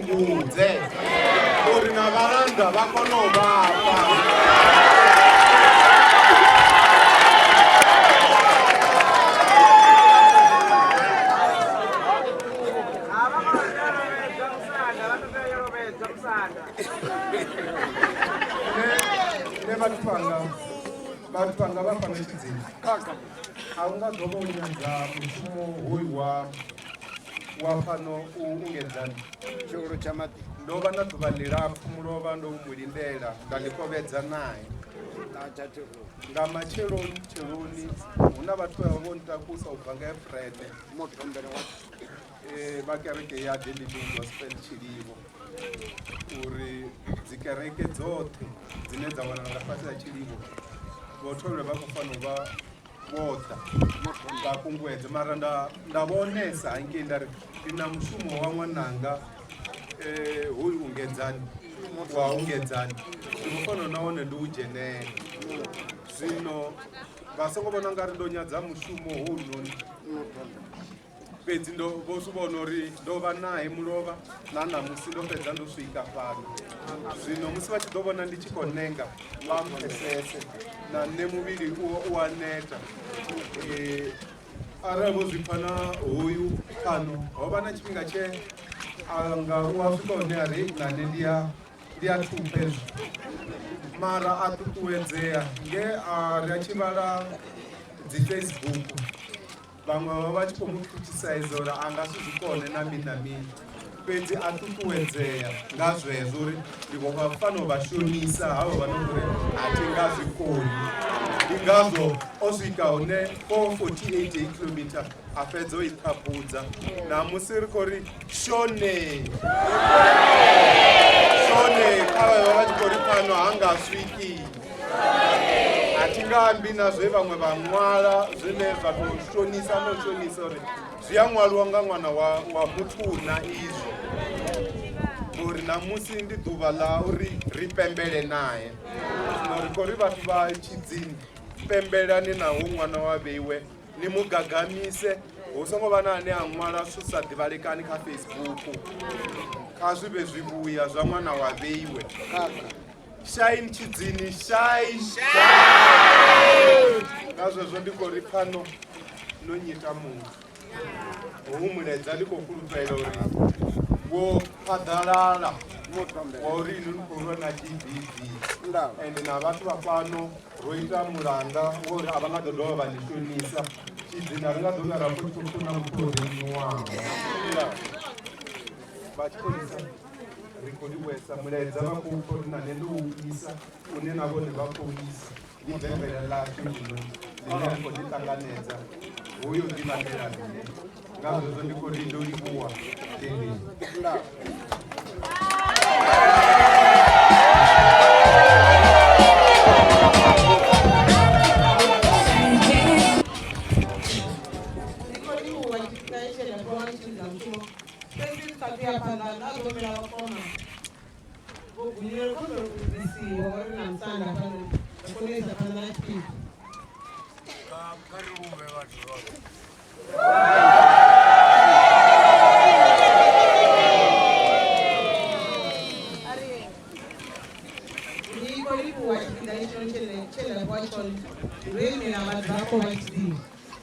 fhungudze uri na vhalanda vha kone u vha fha. Nṋe vhathu vhanga vha fhano Tshidzini a u nga ḓo vha u nyadza mushumo hoyu wa fhano u ungedzani. Tshiulu tsha maḓi. Ndo vha na ḓuvha ḽilapfu mulovha ndo mu lindela nda ḽi kovhedza nae. Nga matsheloni tsheloni hu na vhathu vha vho ntakusa u bva nga Efrene vha kereke ya The Living Gospel Tshilivho uri dzi kereke dzoṱhe dzine dza wanala nga fhasi ha Tshilivho vho tholwe vha khou fanela u vha vho ḓa vha kunguwedza. Mara nda vhonesa hangei nda ri ndi na mushumo wa ṅwananga hoyu ungedzani wa ungedzani ndi khou fanela nahone ndi u dzhenele. Zwino vha songo vhona nga ri ndo nyadza mushumo hounoni, fhedzi ndo vho zwi vhona uri ndo vha nae mulovha na ṋamusi ndo fhedza ndo swika fhano. Zwino musi vha tshi ḓo vhona ndi tshi khou nenga vha mpfesese, na nṋe muvhili u a neta. Arali vho zwi pfa na hoyu fhano ho vha na tshifhinga tshe anga u a swika hune a ri na nṋe ndi a thupha hezwi, mara a ṱuṱuwedzea nge a ri a tshi vhala dzi Facebook vhaṅwe vha vha tshi khou mu criticize uri a nga si zwi kone na mini na mini, fhedzi a ṱuṱuwedzea nga zwezwo uri ndi khou fanela u vha shonisa havho vha no uri a thi nga zwi koni. Ndi ngazwo o swika hune 448 kilometer a fhedza o i ṱhaphudza. Namusi ri khou ri shone shone kha vha vha tshi khou ri fhano ha nga swiki. A thi nga ambi na zwe vhaṅwe vha ṅwala zwine zwa tou shonisa no shonisa uri zwi a ṅwaliwa nga ṅwana wa muthu na izwo, ngori namusi ndi ḓuvha ḽa uri ri pembele nae. Zwino ri khou ri vhathu vha Tshidzini pembelani naho ṅwana wa vheiwe, ni mu gagamise, hu songo vha na ane a ṅwala zwithu sa ḓivhalekani kha Facebook. Kha zwi vhe zwivhuya zwa ṅwana wa vheiwe. Shine Tshidzini, shine. Nga zwezwo ndi khou ri pfano no nyita muthu hohu mulaedza ndi khou fhulufhela uri wo phaḓalala wa uri inwi ni khou lwa na GBV ende na vhathu vha fhano ro ita mulanga wo uri a vha nga ḓo dovha vha ni shonisa. Tshidzini a ri nga ḓo vhuya ra pfa tshi khou na muthu o rengiwaho. Vha tshipholisa ri khou livhuwesa mulaedza vha khou pfa uri na nṋe ndo u isa une na vhone vha khou isa. Ndi bembela ḽashu ḽino ḽine ri khou ḓi ṱanganedza hoyo ḓivhandela nṋe. Nga zwezwo ndi khou ri ndo livhuwa tendeni. Ndi khou livhuwa tshifhinga tshe nda fhiwa nga tshifhinga mushumo, fhedzi ndi sa ya phanḓa nda gomela vhakoma vho gunyela khombela u bvisiwa ngori na musanda fhano ri kone u isa phanḓa na tshifhinga. Kha ri luvhe vhathu roṱhe. Ndi khou livhuwa tshipiḓa itsho tshe nda fhiwa tshone ndo imela vhathu vha khou vha Tshidzini.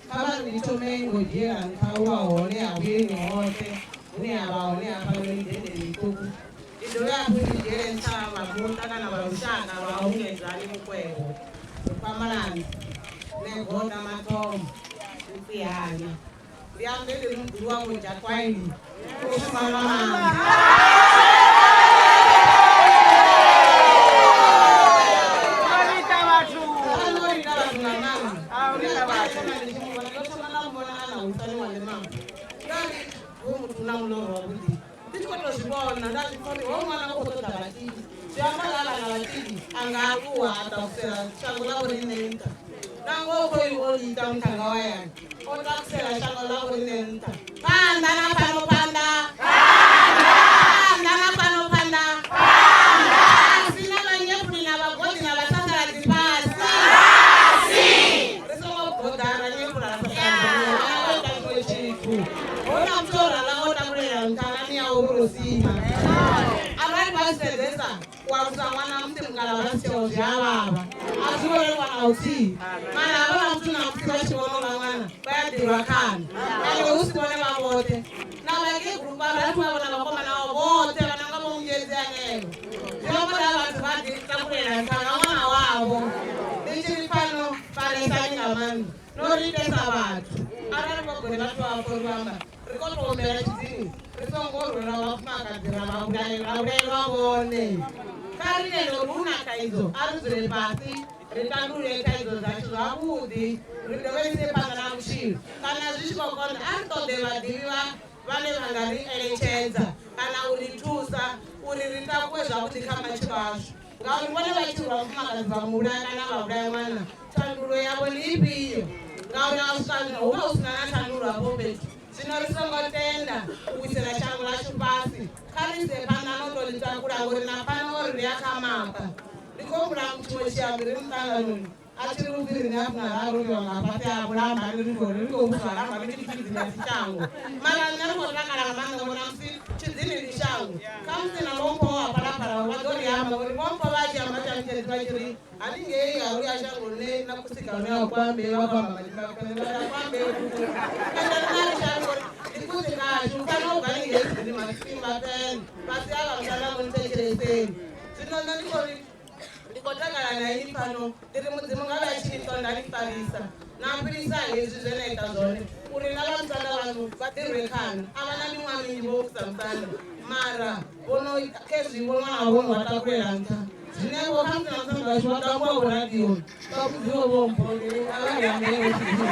Kha vha ri ndi thome ngo dzhiela nṱha u vha hone ha vhueni hoṱhe hune ha vha hone hafhanoni dendeni ḽiṱuku. Ndi dovhe hafhu ndi dzhiele nṱha vha muṱa kana vha lushaka lwa Ungedzani Mukwevho, Mufhamalanzi, Negona Mathomo, Ntsihanya. Ndi ambe ndi muḓulu wa Vho Jakwaini, u shuma nga maanḓa. Ano ita vhathu nga maanḓa. Ndi tshi muvhona, ndo thoma nda muvhona a na husani wa ḽimama. Nda ri hoyu muthu u na muloro wavhuḓi. Ndi tshi khou tou zwi vhona nda zwi pfa uri hoyu ṅwana u khou ṱoḓa vhaṱibi. Zwi amba nga vhana vhaṱibi a nga aluwa a takusela shango ḽa vho riṋe nṱha. Na ngoho khoyu o ita muṱhannga wa hayani, o takusela shango ḽa vho riṋe nṱha. Phanḓa na fhano phanḓa. Phanḓa na fhano phanḓa. Fhasi na vhanyefuli na vhagoḓi na vhasasaladzi fhasi. Ri songo goḓa ra nyefula ra sasaladza muṅwe ṅwana o ita tshiṅwe tshithu. Houḽa muthu o rala o takulela nṱha na miyawe ro sima. mitshelo zwi a vhavha a zwi vho leluwa na luthihi mara havha vha muthu na musi vha tshi vhona uḽa ṅwana vha ya ḓirwa khana ende hu si vhone vha vhoṱhe na vhakegulu vha vhathu vha vhona vhakomana vhavho vhoṱhe vha nanga vho mungedzi anelo zwi amba uri vhathu vha ḓi takulela nṱha nga ṅwana wavho. Ndi tshi ri fhano faresani nga maanḓa no ri itesa vhathu arali vho gone vhathu vha vha ri amba ri khou tou humbela tshidzini ri songo rwela vhafumakadzi ra vha vhulaelwa vhone. Kha ri tende uri hu na thaidzo a ri dzule fhasi ri tandulule thaidzo dzashu zwavhuḓi ri dovhe ri ise phanḓa na vhutshilo kana zwi tshi khou konḓa a ri ṱoḓe vhaḓivhi vhane vha nga ri eletshedza kana u ri thusa uri ri takuwe zwavhuḓi kha matshilo ashu ngauri vhone vha tshi rwa mufumakadzi vha muvhulaya kana vha vhulaya ṅwana thandululo yavho ndi ifhio ngauri a swika zwino hu vha hu sina na thandululo hafho fhethu. Zwino ri songo tenda u wisela shango ḽashu fhasi kha ri ise phanḓa no tou ḽi takula ngori na fhano uri ri ya kha mapa. Ndi khou humbula tshiṅwe tshiambi ri muṱanganoni a tshi ri upfhi riṋe a funa ra rwiwa nga fhasi ha vhulamba ri khou vhudzwa lamba ri tshi tshidzini a si shango mara nṋe ri khou takala nga maanḓa ngori namusi tshidzini ndi shango khamusi na vhompho wa phalaphala vha ḓo ri amba ngori vhompho vha tshi amba tshamutshedzi vha tshi ri haningei ha uya shango ḽine na kusika hune a kwambe vha khou amba makwambe ende riṋe a ri shango ndi kusi kashu fana u bva haningei tshidzini masimba fela fhasi ha vha musanda vho nthetsheleseni. Zwino nṋe ndi khou ri ndi khou takala na ini fhano ndi ri mudzimu nga vhe a tshi ni tonda ni farisa na fhirisa hezwi zwe na ita zwone uri na vha musanda vhaṋu vha ḓi rwe khana a vha na miṅwaha minzhi vho vusa musanda mara vhono khezwi vho ṅwana wavho wa takulela nṱha zwine vho khamusi na musanda washu wa tambuwa vho radioni vha vhudziwe vho mpho a vha ri ambele tshidzini.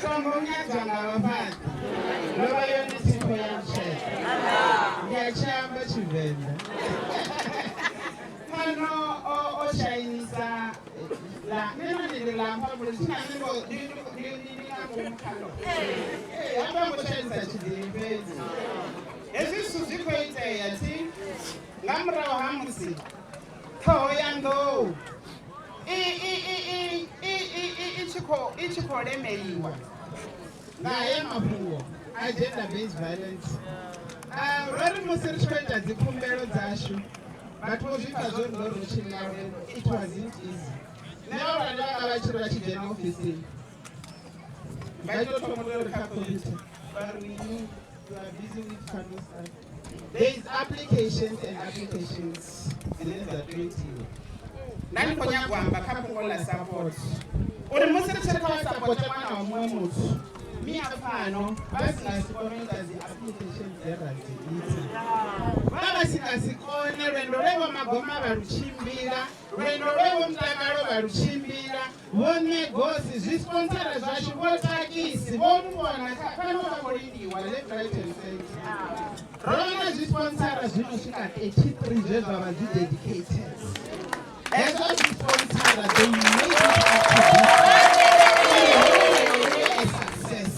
Songo nyadzwa nga vhafhaṱi ndo vha yone thikho ya mutshelo ndi a tshi amba Tshivenḓa fhano o shainisa la nṋe nahone ndi ḽa mpha buli thina nṋe ndi nga ngomu khalo hafha ngo shainisa tshidzini fhedzi. Hezwi zwithu zwi khou itea thi nga murahu ha musi ṱhoho ya nḓou i tshi khou lemeliwa nga haya mafhungo a gender based violence. Ro ri musi ri tshi khou ita dzikhumbelo dzashu vhathu vho zwi pfa zwo ri ndo ri tshimbila lwendo it wasn't easy. Nṋe vhahulwane vhanga vha tshi ri vha tshi dzhena ofisini vha tshi tou thoma u tou ri kha computer vha ri you are busy with family stuff. There is applications and applications dzine dza tea u itiwa. Nda ndi khou nyaga u amba kha fhungo ḽa support uri musi ri tshi ri kha vha sapote ṅwana wa muṅwe muthu miapfano vha si nga si kone u ita dzi application dze ra dzi ita vha si nga si kone lwendo lwe vho magoma vha lu tshimbila lwendo lwe vho mutakalo vha lu tshimbila vho negosi zwi sponsora zwashu vho takisi vho muvhona fhano vha khou lindiwa left right and center. Ro vha na zwi sponsora zwi no swika 33 zwe zwa vha zwi dedicated. Hezwo zwi sponsora they made it up to be a success.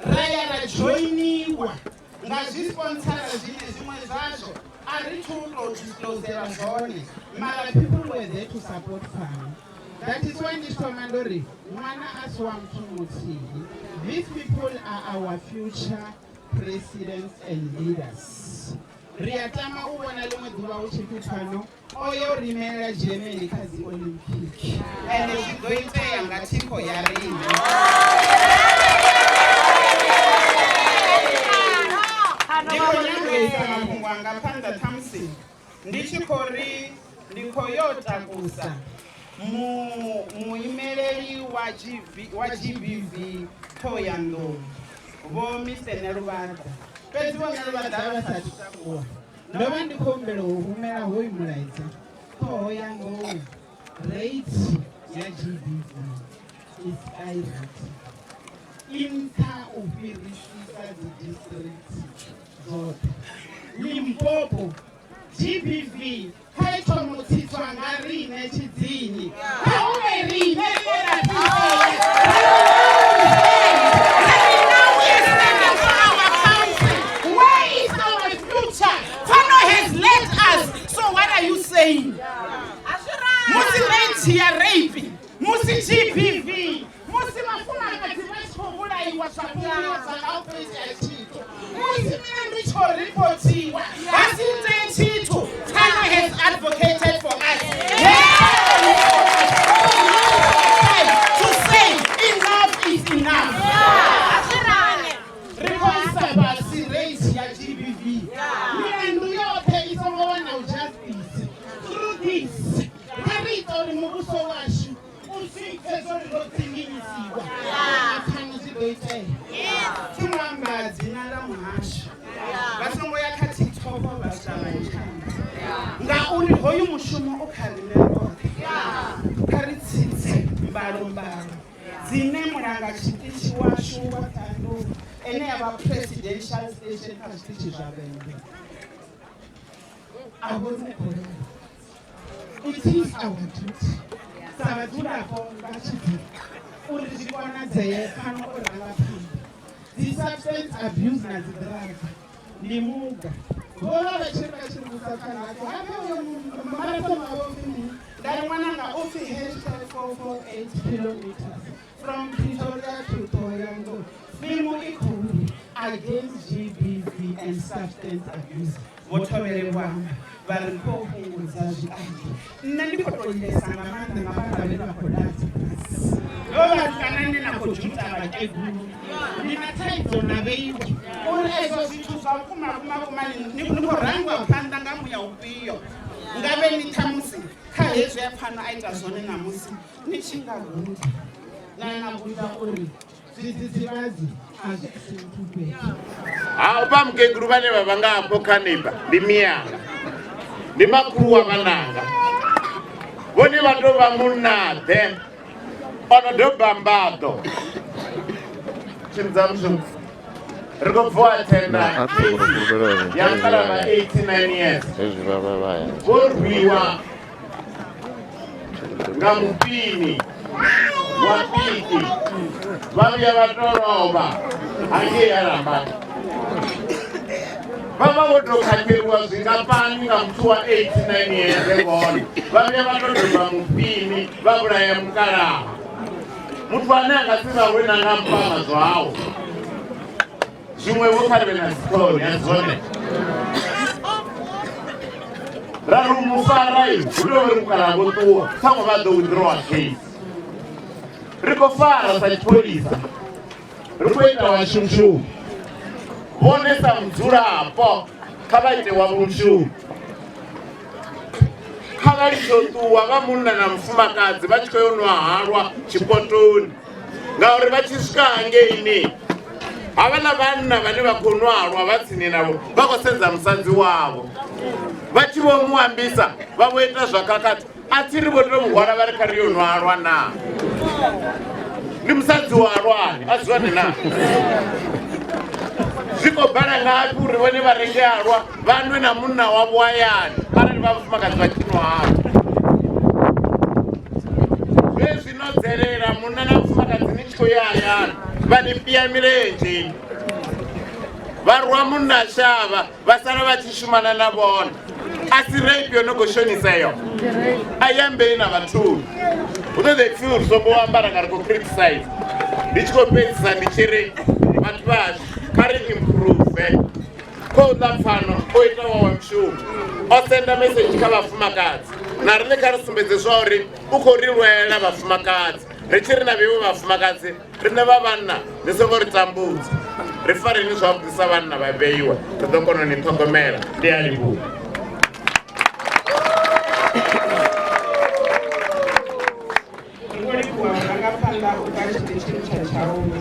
Ra ya ra joiniwa nga zwi sponsora zwine zwiṅwe zwazwo a ri thu tou disclosela zwone mara people were there to support fana. That is why ndi tshi thoma ndo ri ṅwana a si wa muthu muthihi. These people are our future presidents and leaders. Ri a tama u vhona ḽiṅwe ḓuvha hu tshi pfi fhano o yo rimelela Germany kha dzi Olympic ende zwi ḓo itea nga thikho ya riṋe. Ndi khou nyaga u isa mafhungo anga phanḓa ṱhamusi ndi tshi khou ri ndi khou yo takusa muimeleli wa GBV Thohoyandou Vho Mr Neluvhaḓa. Fhedzi Vho Neluvhaḓa vha sathu takuwa ndo vha ndi khou humbela u rumela hoyu mulaedza. Thohoyandou rate ya GBV i skyrocketing i nṱha u fhirisisa dzi district dzoṱhe. Limpopo GBV kha i thome u tsitswa nga riṋe Tshidzini. Kha hu vhe riṋe rine ra Now we are standing for our country. Where is our future? Pfano has led us. So what are you saying? Musi rate ya rape, musi GBV, musi vhafumakadzi vha tshi khou vhulaiwa zwa fhunguwa zwa nga u khou itea tshithu, musi milandu i tshi khou ripotiwa ha si itee tshithu. Pfano has advocated for us. To say enough is enough. Ri khou isa fhasi rate ya GBV. Milandu yoṱhe i songo wana justice. Through this, kha ri ita uri muvhuso washu u zwi pfe zwo ri ro dzinginyisiwa na pfano zwi ḓo itea. Thi ngo amba dzina ḽa muhasho, vha songo ya kha TikTok vha swika vha ntshamba, ngauri hoyu mushumo u kha riṋe roṱhe. Kha ri tsitse mbalombalo dzine mulanga tshiṱitshi washu wa Ṱhohoyanḓou ene ya vha presidential station kha zwiṱitshi zwa Vhembe a vho ri u khou lelwa. It is our duty sa vhadzulapo vha Tshidzini uri zwi konadzee pfano u ranga phanḓa dzi substance abuse na dzi drugs ndi muga. Vho vha vha tshi ri vha tshi ri vhudza pfano habe uyo marathon wavho upfi mini, nda ri ṅwananga u pfi #448 kilometers from Pretoria to Thohoyandou. Theme i khou ri against GBV and substance abuse. Vho Thovhele vho amba vha ri khou fhungudza zwikambi. Nṋe ndi khou tou lilesa nga maanḓa nga vhana vhane vha khou daha dzi drugs. Vho vhatukana nne na khou dzhuta vhakegulu, ndi na thaidzo na vheiwe uri ezwo zwithu zwa vhukuma vhukuma vhukuma ni khou rangiwa phanḓa nga muya ufhio. Ngavhe ni ṱhamusi kha hezwi ya pfano a ita zwone ṋamusi ni tshi nga guda na na guda uri zwidzidzivhadzi a zwi isi muthu fhethu. Ha vha mukegulu vhane vha vha nga afho kha neighbor ndi miyanga, ndi makhulu wa vhananga. Vhone vha tou vha munnaḓe o no doba mbaḓo. Tshimudza mushumo ri khou bvuwa tenda ya mukala vha 89 years vho rwiwa nga mupini wa piki vha vhuya vha tou lovha hangei Arambani. Vha vha vho tou khakheliwa zwingafhani nga muthu wa 89 years vhone vha vhuya vha tou doba mupini vha vhulaya mukalaha, muthu ane a nga si vha lwe na nga mpama zwawo. Zwiṅwe vho kha ri vhe na dziṱhoni a dzone ra ri mu fara hu tea uri mukalaha vho ṱuwa ṱhaṅwe vha ḓo withdrawa case. Ri khou fara sa tshipholisa, ri khou ita washu mushumo. Vhone sa mudzulapo kha vha ite wavho mushumo, kha vha litshe u ṱuwa vha munna na mufumakadzi vha tshi khou yo nwa halwa tshipotoni, ngauri vha tshi swika hangeini havhaḽa vhanna vhane vha khou nwa halwa vha tsini navho vha khou sedza musadzi wavho, vha tshi vho mu ambisa vha vho ita zwa khakhathi. A thi ri vho tou muhwala vha ri kha ri yo nwa halwa na ndi musadzi wa halwani a zwone na zwi khou bala ngafhi uri vhone vha renge halwa vha nwe na munna wavho hayani arali vha vhafumakadzi vha tshi nwa halwa. Zwezwi no dzelela munna na mufumakadzi ni tshi khou ya hayani vha ni pia milenzhe, vha rwa munna shavha vha sala vha tshi shumana na vhone. A si rape yo no khou shonisa iyo, a i ambeli na vhathuni. Hu ḓo ḓo pfhi uri songo ambara nga ri khou criticize. Ndi tshi khou fhedzisa ndi tshi ri vhathu vhashu kha ri improve. Khou ḽa pfano o ita wawe mushumo, o senda message kha vhafumakadzi, na riṋe kha ri sumbedze zwa uri u khou ri lwela vhafumakadzi. Ri tshi ri na vheiwe vhafumakadzi, riṋe vha vhanna ni songo ri tambudza, ri fareni zwavhuḓi sa vhanna vha vheiwe, ri ḓo kona u ni ṱhogomela. Ndi a livhuwa. Ri khou livhuwa vhurangaphanḓa u bva tshiṱitshini tsha Tshaulu.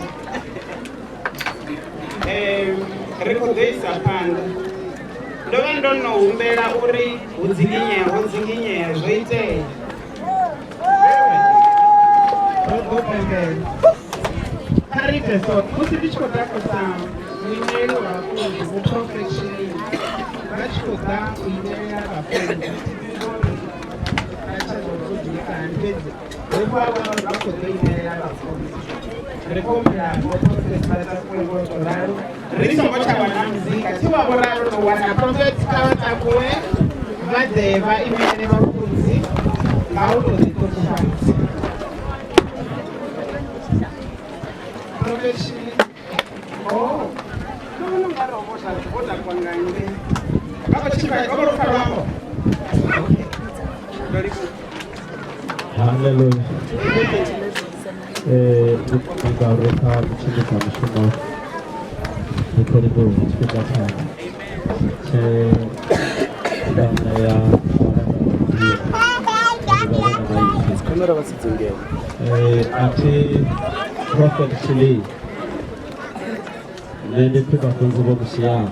Ri khou ḓo isa phanḓa. Ndo vha ndo no humbela uri hu dzinginyea, ho dzinginyea, zwo itea. Ro ḓo pembela. Kha ri ite so, musi ndi tshi khou takusa muimeli wa vhafunzi Vho Prophet Shilling, vha Vha tshi khou ḓa u imelela vhafunzi na tsha zwa u dzulisa hani, fhedzi ri khou a vhona uri vha khou ḓo imelela vhafunzi. Ri khou humbela vho prophet vha takuwe vho tou ralo, ri songo tsha wana muzika thi wa vho ralo ro wana prophet kha vha takuwe vha ḓe vha imelele vhafunzi nga u tou ḓiṱukufhadza. Prophet Shili. Oh, ndo vhona ungari vho takuwa nga ngei. Vha khou tshimbila vha khou pfa luambo. Okay. Ndo livhuwa. Haleluya. Ndi ngauri kha mutshimbidza mushumo ndi khou livhuwa tshifhinga tshanga tshe nda ṋea Kamera vha si dzingene. A thi Prophet Chili, nṋe ndi pfi vhafunzi vho Mushiana,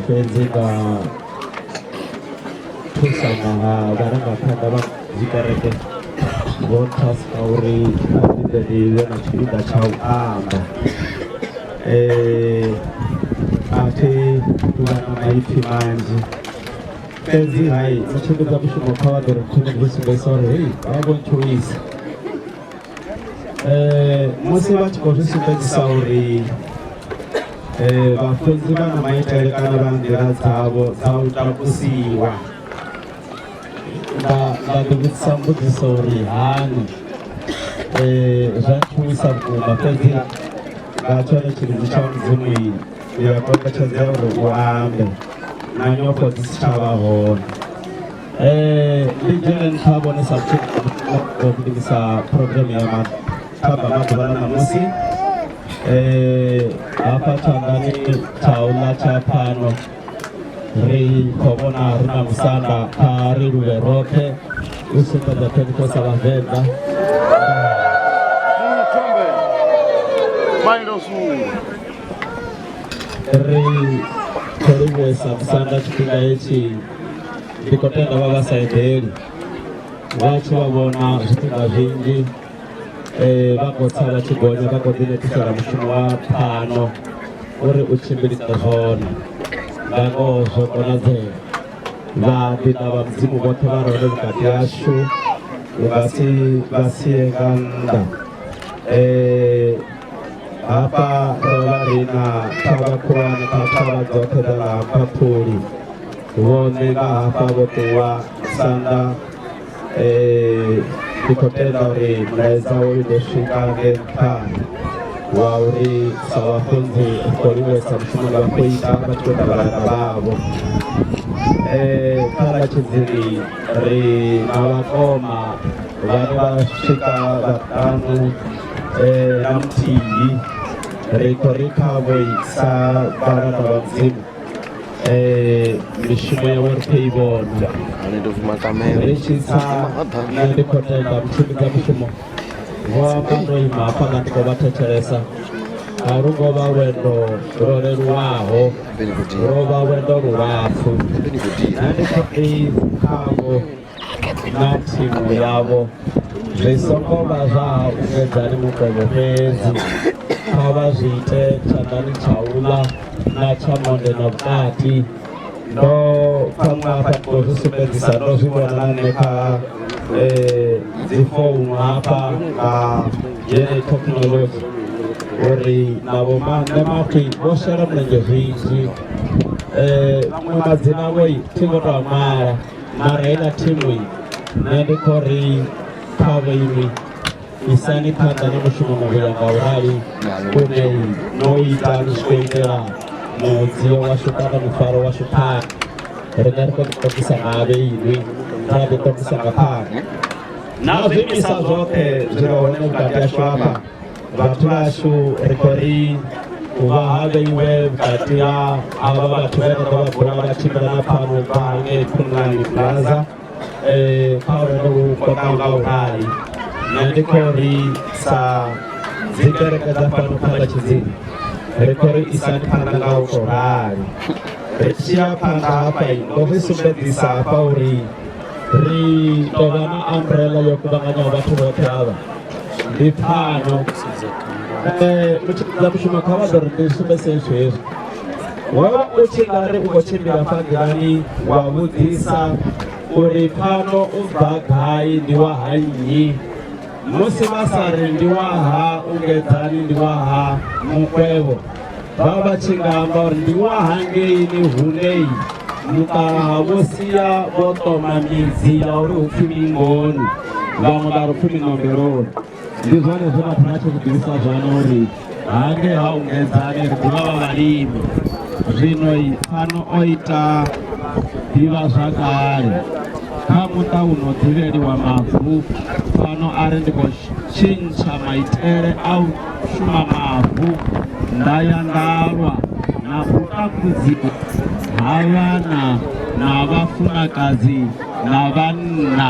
fhedzi nga thusana ha vharangaphanḓa vha dzikereke vho nthasa uri kha ndi ḓe ndi vhe na tshifhinga tsha u amba. A thi tuvha na maipfi manzhi, fhedzi hai mutshimbidza mushumo kha vha ḓo ri thome ndi sumbedzisa uri hei vha vho ntshuwisa. Musi vha tshi khou zwi sumbedzisa uri vhafunzi vha na maitele kana vha nḓila dzavho dza u takusiwa, nda ḓi vhudzisa mbudziso uri hani. Zwa ntshuwisa vhukuma, fhedzi nga tshone tshilidzi tsha Mudzimu ndi a kombetshedzea uri u ambe na nyofho dzi si tsha vha hone. Ndi dzhene nṱha vhone sa muthu gidimisa program ya mathamba maḓuvha na ṋamusi. Hafha tshanḓani tsha uḽa tsha phano ri khou vhona ri na musanda, kha ri luvhe roṱhe u sumbedza ṱhonifho sa Vhavenḓa. Ri khou livhuwesa musanda tshifhinga hetshi, ndi khou tenda vha vha sa eḓeli vha tshi vha vhona zwifhinga zwinzhi, vha khou tsa vha tshi gonya, vha khou ḓinetisela mushumo wa phano uri u tshimbilisa zwone. Nga ngoho zwo konadzea, vhaḓinḓa vha Mudzimu vhoṱhe vha re hone vhukati hashu vha si vha sie nga nnḓa. Hafha ro vha ri na thavha khulwane kha thavha dzoṱhe dza ḽa Mphaphuli, vhone nga hafha vho ṱuwa sanda. Ndi khou tenda uri mulaedza uyu ḓo swika nge nṱha wa uri sa vhafunzi ri khou livhuwesa mushumo une vha khou ita vha tshi khou ita vhalanda vhavho. Kha ḽa Tshidzini ri na vhakoma vhane vha swika vhaṱanu na muthihi, ri khou ri khavho sa vhalanda vha Mudzimu mishumo yavho ri khou i vhona. Ri tshi tsa nṋe ndi khou tenda mutshimbidza mushumo vho amba ndo ima hafha nda ndi khou vha thetshelesa, a lu ngo vha lwendo lwo leluwaho, lwo vha lwendo lulapfu. Nṋe ndi khou ri khavho na thimu yavho zwi songo vha zwa ungedzani mukovho fhedzi, kha vha zwi ite tshanḓani tsha uḽa na tsha monde na vhukati. Ndo pfa muṅwe hafha ndi khou zwi sumbedzisa, ndo zwi vhona na nṋe kha dzi founu hafha nga yeneyi thekhinolodzhi uri na vho nṋe mafhi vho shela mulenzhe zwinzhi. Vhaṅwe madzina avho thi ngo tou a ṅwala, mara heiḽa thimu nṋe ndi khou ri kha vhoinwi isani phanḓa na mushumo muvhuya nga u rali une no ita ni tshi khou itela mudzio washu kana mufaro washu phanḓa. Riṋe ri khou ḓiṱongisa nga vheinwi, ra ḓiṱongisa nga phanḓa na zwiimiswa zwoṱhe zwi re hone vhukati hashu hafha. Vhathu vhashu ri khou ri u vha ha vheiwe vhukati ha avha vhathu vhe ra ḓo vha bula vha tshimbila na pfano bva hangei Phumlani Plaza kha lwendo lu konḓaho nga u rali. Nṋe ndi khou ri sa dzi kereke dza fhano kha ḽa Tshidzini ri khou ri isani phanḓa nga u tou rali. Ri tshi ya phanḓa hafha ndo zwi sumbedzisa hafha uri ri tou vha na umbrella yo kuvhanganyaho vhathu vhoṱhe havha ndi pfano. Mutshimbidza mushumo kha vha ḓo ri ndi sumbedzise hezwi hezwi. Wo vha u tshi nga ri u khou tshimbila fha nḓilani wa vhudzisa uri pfano u bva gai, ndi wa ha nnyi. Musi vha sa ri ndi wa ha Ungedzani, ndi wa ha Mukwevho, vha vha tshi nga amba uri ndi wa hangeini hunei mukalaha vho sia vho ṱoma midzi ya uri hu pfi Mingoni, vhaṅwe vha ri pfi Minombeloni. Ndi zwone zwe vhathu vha tshi zwi ḓivhisa zwone uri hangei ha Ungedzani ri ḓivha vha vhalimi. Zwino pfano o ita ḓivha zwakale kha muṱa u no ḓivheliwa mavu. Pfano a ri ndi khou tshintsha maitele a u shuma mavu, nda ya ndalwa na u tambudziwa ha vhana na vhafumakadzi na vhanna.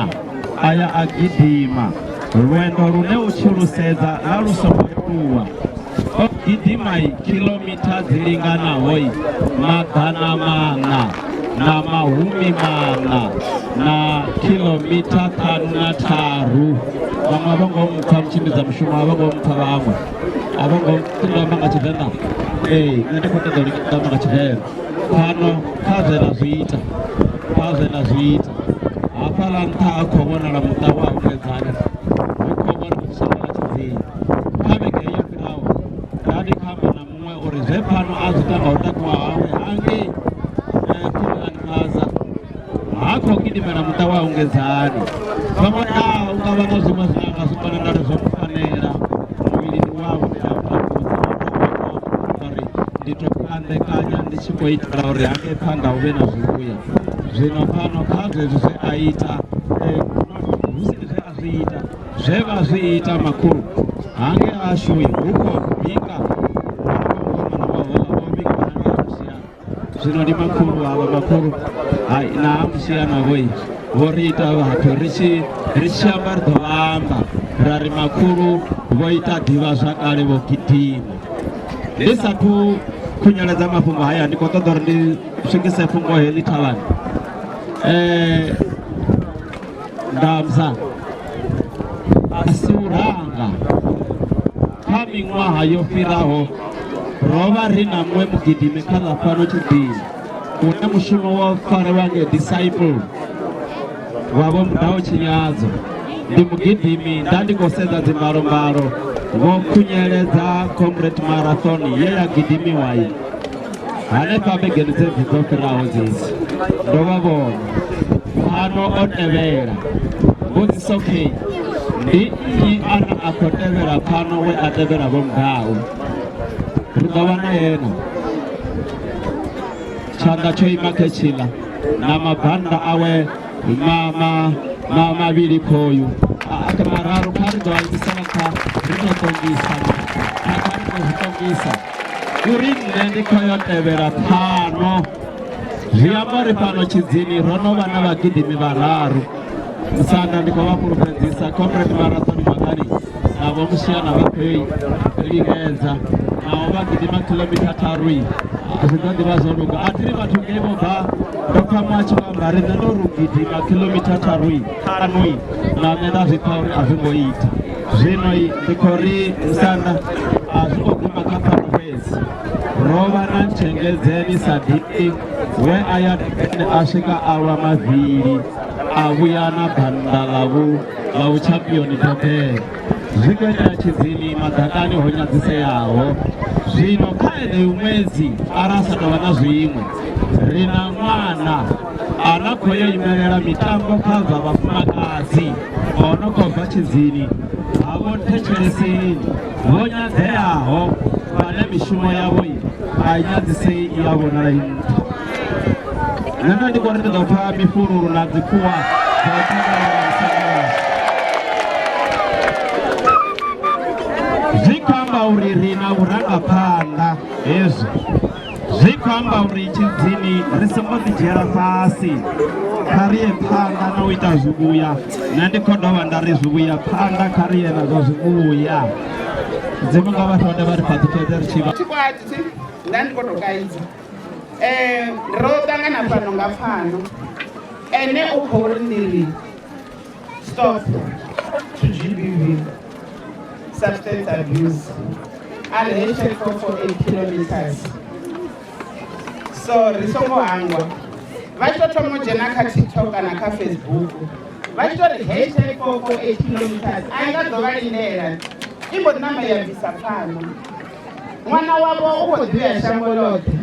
A ya a gidima lwendo lune u tshi lu sedza nga lu songo leluwa. O gidima khilomitha dzi linganaho 443 na khilomitha 53. Vhaṅwe a vho ngo mpfa mutshimbidza mushumo, a vho ngo mpfa vhaṅwe, a vho ngo ṱoḓa amba nga Tshivenḓa. Ee, nṋe ndi khou ṱoḓa u amba nga Tshivenḓa. Fhano kha zwe na zwi ita, kha zwe na zwi ita hafhaḽa nṱha ha khou vhonala muṱa wa Ungedzani, hu khou vhonala shango ḽa Tshidzini. Kha vhege yo fhiraho nda ndi khou amba na muṅwe uri zwe pfano a zwi ita nga u takuwa hawe hangei Phumulani Plaza, ha khou gidimela muṱa wa Ungedzani. Vhaṅwe na u nga vha na zwiṅwe zwine a nga zwi kona nda ri zwo mu fanela muvhilini wawe, ndi a mutambudza uri ndi to kandekanya ndi tshi khou itela uri hangei phanḓa hu vhe na zwivhuya. Zwino fhano kha zwezwi zwe a ita, hu si zwe a zwi ita, zwe vha zwi ita makhulu hange ashu hu khou bika mukomana wa houḽa vho bika hangei ha Mushiana. Zwino ndi makhulu havha, makhulu hai na ha Mushiana vhoi vho ri ita vhathu ri tshi amba ri ḓo vha amba ra ri makhulu vho ita ḓivha zwakale vho gidima. Ndi sathu khunyeledza mafhungo haya, ndi khou ṱoḓa uri ndi swikise fhungo heḽi thavhani. Ndamza a si u langa kha miṅwaha yo fhiraho ro vha ri na muṅwe mugidimi kha ḽa fhano Tshidzini une mushumo wa farewa nge Disciple wa Vho Mudau Tshinyadzo. Ndi mugidimi, nda ndi khou sedza dzimbalombalo, vho khunyeledza Comrade Marathon ye ya gidimiwa hanefha vhegeni dzedzi dzo fhiraho dzedzi. Ndo vha vhona fhano o tevhela. Mbudziso key, ndi nnyi ane a khou tevhela fhano we a tevhela Vho Mudau? Ri ḓo vha na yena. Tshanḓa tsho ima khetshiḽa na mabanda awe mavhili khoyu mararu. Kha ri ḓo a imisela nṱha, ri ḓo ṱongisa, kha ri ḓo zwi ṱongisa uri nṋe ndi khou yo tevhela fhano. Zwi amba uri fhano Tshidzini ro no vha na vhagidimi vhararu. Musanda ndi khou vha fhulufhedzisa Comrade Marathon Magani na Vho Mushiana vha khou lingedza, naho vha gidima khilomitha 3 zwi ḓo ḓivha zwo luga. A thi ri vhathu ngei vho bva, ndo pfa muṅwe a tshi khou amba ri nṋe ndo ri gidima khilomitha 3 ṱhanu na nṋe nda zwi pfa uri a zwi ngo ita. Zwino ndi khou ri musanda a zwi ngo guma kha pfano fhedzi, ro vha na Ntshengedzeni Sadiki we a ya Durban a swika a lwa mavili a vhuya na bannda ḽa vhutshampioni Durban. Zwi khou itea Tshidzini maḓakani ho nyadziseaho. Zwino kha yeneyo ṅwedzi arali sa tou vha na zwiṅwe, ri na ṅwana a na khou yo imelela mitambo kha zwa vhafumakadzi o no khou bva Tshidzini ha Vho Nthetsheleseni vho nyadzeaho vhane mishumo yavho a i nyadzisei i a vhonala i nṱha. Nṋe nda ndi khou ri ndi ḓo pfa mifhululu na dzikhuwa dza u takalela musanda washu. Zwi khou amba uri ri na vhurangaphanḓa hezwi. Zwi khou amba uri Tshidzini ri songo ḓidzhiela fhasi, kha ri ye phanḓa na u ita zwivhuya. Nṋe ndi khou dovha nda ri zwivhuya phanḓa, kha ri ye na zwa zwivhuya. Mudzimu nga vha tonde vha ri fhaṱutshedze ri tshi vha. Tshikwati nda ndi khou tou kaidza. Ro ṱangana fhano nga pfano, ene u khou ri ndi ri stop to GBV, substance abuse. A ri hashtag 448 kilometers. So ri songo hangwa vha tshi to thoma u dzhena kha TikTok kana kha Facebook vha tshi to ri hashtag 448 kilometers a i nga ḓo vha lindela i mbo ḓi namba ya bvisa pfano. Ṅwana wavho u khou ḓivhea shango ḽoṱhe.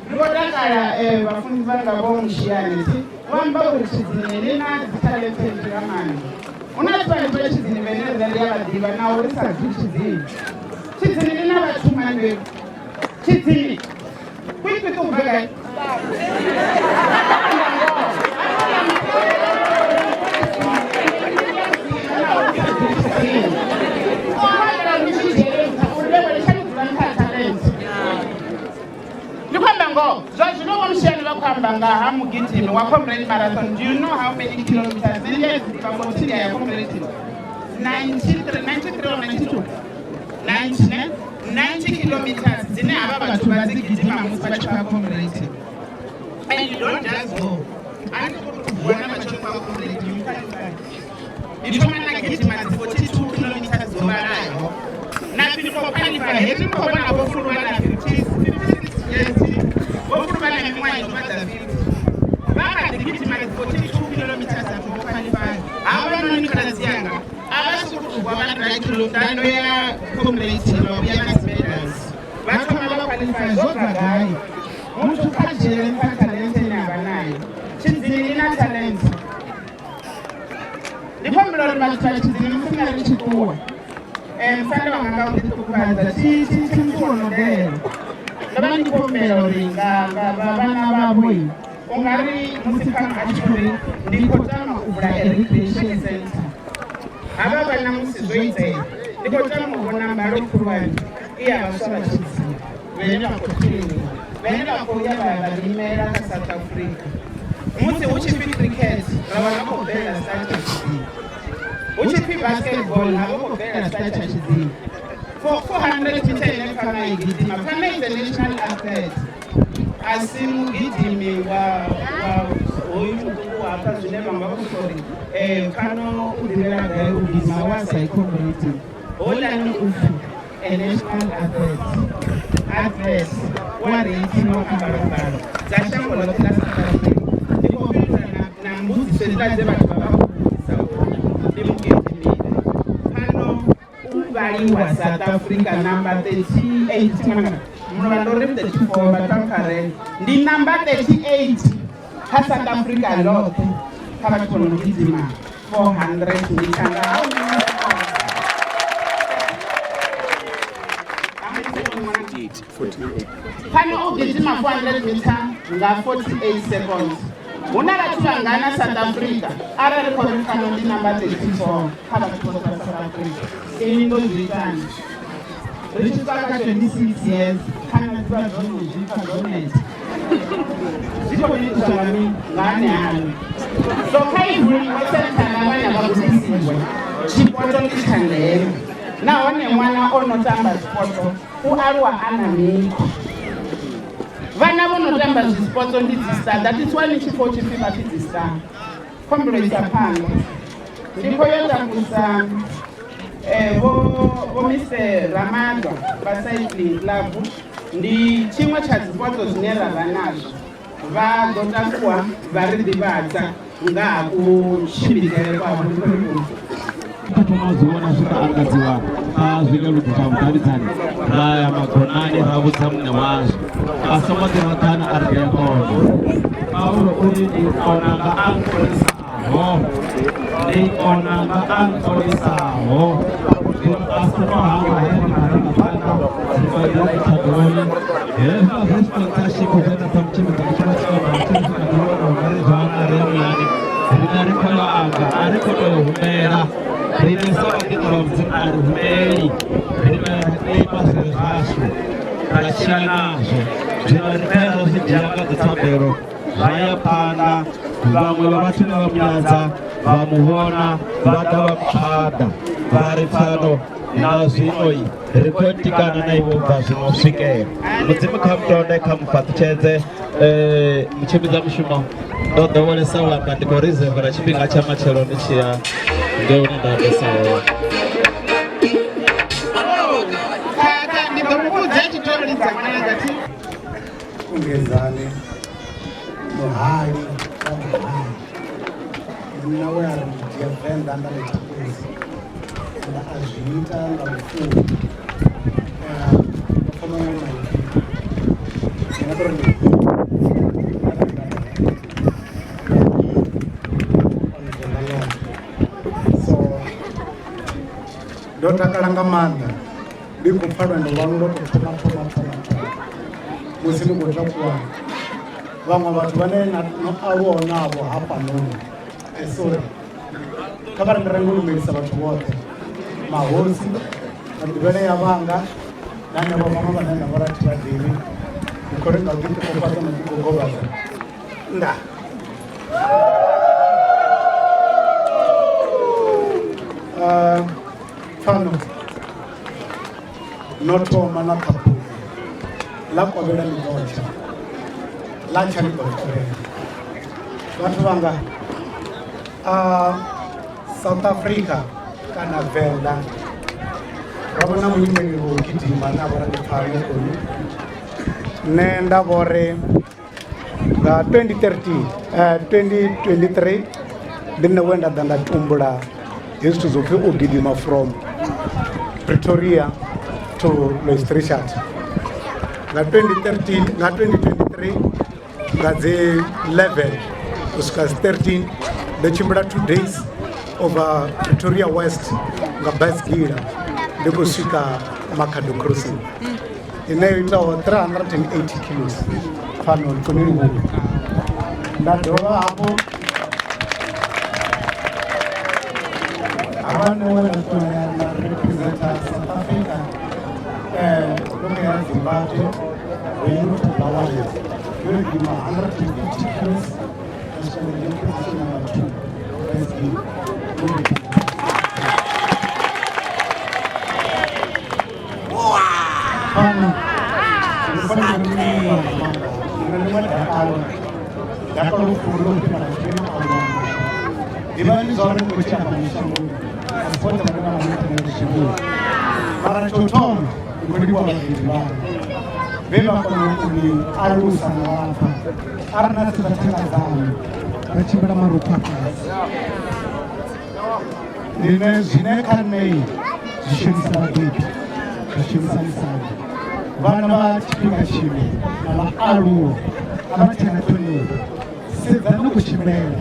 Ndi khou takala vhafunzi vhanga vho Mushiane thi vho amba uri Tshidzini ḽi na dzi talente nnzhi nga maanḓa. Hu na vhathu vhanzhi vha Tshidzini vhane riṋe ri a vha ḓivha naho ri sa dzuli Tshidzini. Tshidzini ḽi na vhathu mani Tshidzini kwikwi u bva gai? Ndi khou amba ngoho zwa zwino vho Mushiane vha khou amba nga ha mugidimi wa Comrade Marathon. Do you know how many kilometers? Nṋe ndi a dzi ḓivha ngori thi ndi ya Comrade 93 93 or 92 90 90 kilometers dzine havha vhathu vha dzi gidima musi vha tshi khou ya Comrade. And you don't just go. A ni khou tou vuwa na matshelo kwa Comrade, you qualify. Ni thoma na gidima dzi 42 kilometers dzo vhalaho na pfi ni khou qualify. Hezwi ni khou vhona vho Fulu vha na 56 years, vho Fulu vha na miṅwaha ino fhadza 50 vha kha ḓi gidima dzi 42 kilometers afho vho qualify. Havhanoni khaladzi yanga a vha sokou tou vuwa vha ri nda ndo ya Comrade vha vhuya na dzi medals vha thoma vha qualify. Zwo bva gai? Muthu kha dzhiele nṱha talente ine a vha nayo. Tshidzini i na talent. Ndi khou humbela uri vhathu vha Tshidzini musi na ri tshi ṱuwa musanda wanga nga u ḓiṱukufhadza thi muthu wo no delela. Ndo vha ndi khou humbela uri nga vhana vhavho u nga ri musi pfano a tshi khou ri ndi khou tama u vula a recreation center havha vhana musi zwo itea ndi khou tama u vhona mbalo khulwane i ya vhaswa vha Tshidzini vhane vha khou trainiwa vhane vha khou ya vha vha limela kha South Africa. Musi hu tshi pfi cricket ra vha khou bvelela star tsha Tshidzini, hu tshi pfi basketball ha vha khou bvelela star tsha Tshidzini. For 400 meter ine Pfano i gidima, Pfano is a national athlete, a si mugidimi wa hoyu muṱuku hafha zwine vhaṅwe vha khou tou ri Pfano u ḓivhela gai u gidima wa sa i comrade. Houḽani u pfi a national athlete, athlete wa reithiwa kha mbalombalo dza shango ḽoṱhe ḽa South Africa. Ndi khou fhindula na mbudziso hedziḽa dze vhathu vha vha khou vhudzisa uri ndi mugidimi Pfano u vhaliwa South Africa number 38 ṅwananga mulovha ndo ri 34 vhathu vha mpfarele ndi number 38 kha South Africa ḽoṱhe kha vhathu vho no gidima 400 mita nga Pfano u gidima 400 mita nga 48 seconds. Hu na vhathu vhangana South Africa arali khou ri Pfano ndi number 34 kha vhathu vhoṱhe vha South Africa. Ini ndo zwi itani ri tshi swika kha 26 years kana dzi vha dzo no zwi pfa dzo neta zwi khou itiswa nga mini nga ane aṋe. So kha i vuliwe sentha na vhana vha gudisiwe tshipoto ndi tsha ndeme nahone ṅwana o no tamba zwipoto u aluwa a na mikhwa. Vhana vho no tamba zwipoto ndi dzi star, that is why ni tshi pfa hu tshi pfi vha pfi dzi star. Khombelo isa phanḓa ndi khou yo takusa vho vho Mr Ramadwa vha cycling club ndi tshiṅwe tsha zwipotso zwine ra vha nazwo vha ḓo takuwa vha ri ḓivhadza nga ha kutshimbidzele kwavho. Ndi khou ri Kha thoma zwi vhona zwi ka angadziwa kha zwileludzi zwa vhudavhidzani ra ya magonani ra vhudza muṋe wazwo a songo ḓiraḓana a ri ḓea kona. Paulo u ri ndi kona nga a nkonisaho, ndi kona nga a nkonisaho. Zwino a songo hangwa he ri marangaphanḓa ri fanela u thabeloni hezwiḽa zwe sponsorship zwe na pfa mutshimbidzi mushumo tshi amba tshi ri nga ḓi wana ungari zwa wana ri ya muyani riṋe ri khou yo amba a ri khou tou humbela riṋe sa vhaḓinḓa vha Mudzimu a ri humbeli riṋe ri ima zwi re zwashu ra tshila nazwo. Zwino ri khou ya ra zwi dzhia nga dzithabelo zwa ya phanḓa vhaṅwe vha vhathu vha vha munyadza vha mu vhona vha ḓa vha mukhada vha ri pfano na zwino ri khou tikana na iwe ubva zwino u swikela Mudzimu kha mutonde kha mufhaṱutshedze. Mutshimbidza mushumo ndo ḓowelesa u amba ndi khou rizevela tshifhinga tsha matshelo ndi tshi ya ngei hune nda ambesa hone. Ndi ḓo muvhudza tshi tou lidza ṅwananga thi. Ungedzani. nda ḽi takusa nda a zwi ita nga lufuno. Ndo pfa maṅwe maipfi ndi nga tori ndi Venḓa ḽoṱhe, so ndo takala nga maanḓa ndi khou pfa lwendo lwanu lwo tou thoma thoma thoma thoma musi ni khou takuwa vhaṅwe vhathu vhane no aluwaho navho hafhanoni. Sorry, kha vha ri ndi renge u lumelisa vhathu vhoṱhe, mahosi na ḓivhele ya vhanga na hanevho vhaṅwe vhane nda vha rathi vha ḓivhi. Ndi khou ri nga u ḓiṱukufhadza na ḓigogovhadza nda pfano no thoma na ṱhaphudza ḽa kovhela ḽi ḓo tsha ḽa tsha ḽi ḓo kovhela. Vhathu vhanga, South Africa kana Venḓa ro vha na muimeleli wa u gidima na vho rangipfano koni. Nṋe nda vho ri nga 2013 2023 ndi nṋe we nda ḓa nda tumbula hezwi zwithu zwo pfhi u gidima from Pretoria to Louis Trichardt nga 2013, nga 2023 nga dzi 11 u swika dzi 13 ndo tshimbila 2 days over Pretoria West nga basigila ndi khou swika Makhado Crossing ine yo itaho 380 kilos. Fhano ndi kone livhuwa nda dovha hafhu havha nṋe we nda ṱuwa na representa South Africa ndo khou ya Zimbabwe Weyutu Bulawayo yo gidima 150 kilos nda swika nda dzhia position number 2 SB. Fhano ndi fanela uri ndi livhuwa nga maanḓa nṋe ndi ṅwe dakalo dakalo ḽihulu ḽo fhira masheleni a luambo. Ḓivhani zwa uri ni khou tshila fhano shangoni a si vhoṱhe vhane vha nga ni tendela zwiḽiwa, mara tsho thoma ndi khou livhuwa vhabebi vhaṋu vhe vha kona u ni alusa na vhapfa arali na sedza thanga dzaṋu vha tshimbila marukhu a fhasi line zwine kha nṋe zwi shumisa vhabebi zwi shumisa musanda. Vhana vha tshifhinga tshino na vhaaluwa a vha tshena ṱhonifho, sedzani kutshimbilele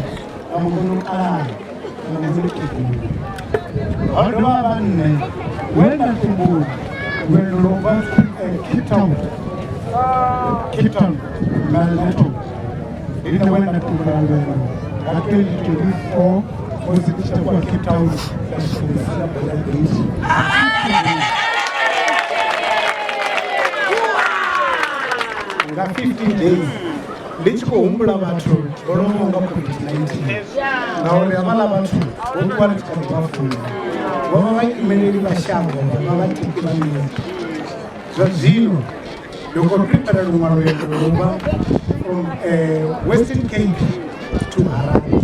vhaṅwe vho no kalaha vhaṅwe vho no kegula. Ho dovha ha vha nṋe we nda tumbula lwendo lwo bva Cape Town, Cape Town Melneto, ndi nṋe we nda tumbula lwendo nga 2024 musi ndi tshi takuwa Cape Town nda swika Musina Border Gate. Nga 15 days ndi tshi khou humbula vhathu vho lovhaho nga COVID-19 ngauri havhaḽa vhathu vho ṱuwa ri tshi kha ḓi vha funa, vho vha vhaimeleli vha shango, vha vhatiki vha miṱa. Zwa zwino ndi khou prepare luṅwe lwendo lwo bva from Western Cape to Harare.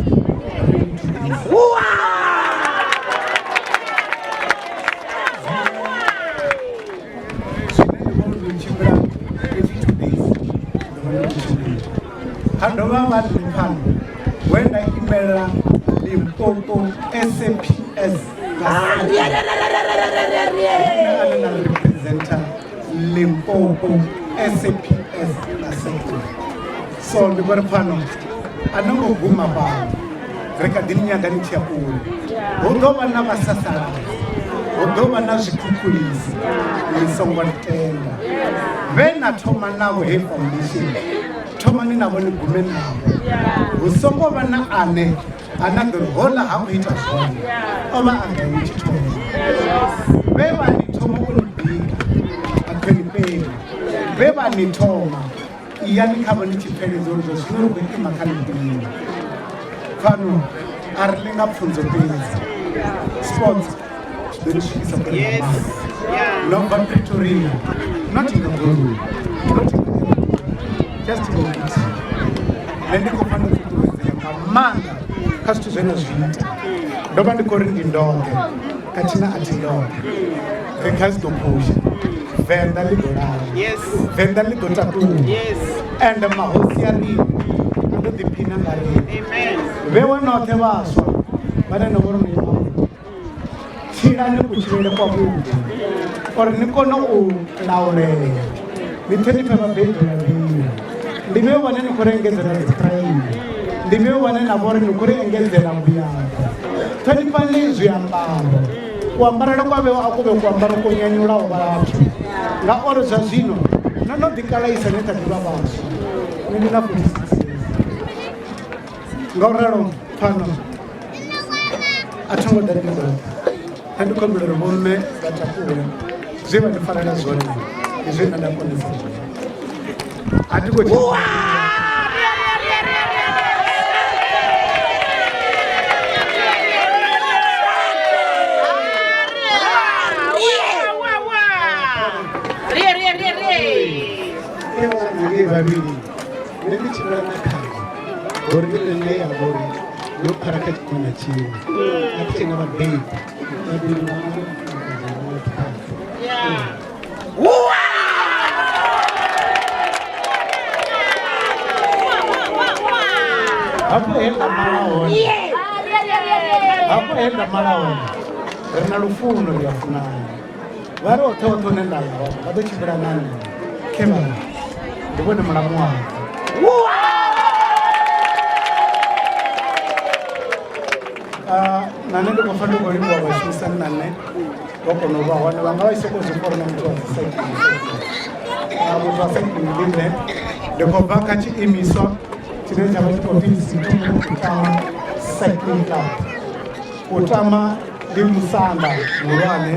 Zwine ndi vhona uri ndi tshimbila 22 days ndo vha ndi khou tshimbila. Ha dovha vha nṋe pfano we nda imelela Limpopo SAPS nga ane nda representa Limpopo SAPS nga sector. So ndi khou ri pfano a no ngo guma fhano, ri kha ḓi ni nyaga ni tshi ya kule. Hu ḓo vha na vhasasaladzi, hu ḓo vha na zwikhukhulisi, ni songo tenda. Vhe na thoma navho hei foundation, thomani navho ni gume navho. Hu songo vha na ane ane a ḓo ri hola ha khou ita zwone, o vha a nga ni tshi thoma. Vhe vha ni thoma u ni bika a ṱhonifheni, vhe vha ni thoma iyani khavho ni tshi pfeledza uri zwa zwino ri khou ima kha ḽifhio. Pfano a ri ḽi nga pfunzo fhedzi, sports zwi ḓo ni swikisa kule nga maanḓa. No bva Pretoria, not nga goloi, not nga aeroplane, just ngo gidima. Nṋe ndi khou pfa ndo ṱuṱuwedzea nga maanḓa kha zwithu zwe na zwi ita. Ndo vha ndi khou ri ndi ndoṱhe, khathina a thi ndoṱhe. Ri kha zwi ḓo phusha Venḓa ḽi ḓo lala, Venḓa ḽi ḓo takuwa, ende mahosi a riṋe a ḓo ḓiphina nga riṋe. Vhewe noṱhe vhaswa vhane no vha uri no ima Tshilani kutshilele kwavhuḓi uri ni kone u laulea, ni ṱhonifhe vhabebi vhavhili. Ndi vhe vhane ni khou ri engedzela dzi crime, ndi vhe vhane na vha uri ni khou ri engedzela vhuyaḓa. Ṱhonifhani zwiambaro, kuambarele kwa vhewa a ku vhe kuambaro ko nyanyulaho vhathu, ngauri zwa zwino no no ḓi kalaisa ni kha ḓi vha vhaswa, ni ndi na 46 years. Ngauralo pfano a tho ngo ḓa ndi ndoṱhe, nṋe ndi khou humbela uri vhomme vha takuwe, zwe vha ndi farela zwone ndi zwe nṋe nda konisa zwone. A thi khou ngei vhavhili nṋe ndi tshimbila na khayo ngori ndi nṋe ya vha uri yo phara kha tshiṅwe na tshiṅwe, a thi tshena vhabebi, vhabebi vhanga ndi mufumakadzi wanga wa tshikhadzi. Hafho he nda mala hone, hafho he nda mala hone ri na lufuno, ri a funana. Vha ri hoṱhe hoṱhe hune nda ya hone vha ḓo tshimbila na nṋe, khe vha ri ndi vhone mulamu wanga. Na nṋe ndi khou pfa ndi khou livhuwa vhashumisani na nṋe vho kona u vha hone, vha nga vha tshi sokou zwi pfa uri na muthu wa dzi cycling. Muthu wa cycling ndi nṋe, ndi khou bva kha tshiimiswa tshine tsha vha tshi khou pfi Zithumule Kutama Cycling Club. Kutama ndi musanda muhulwane,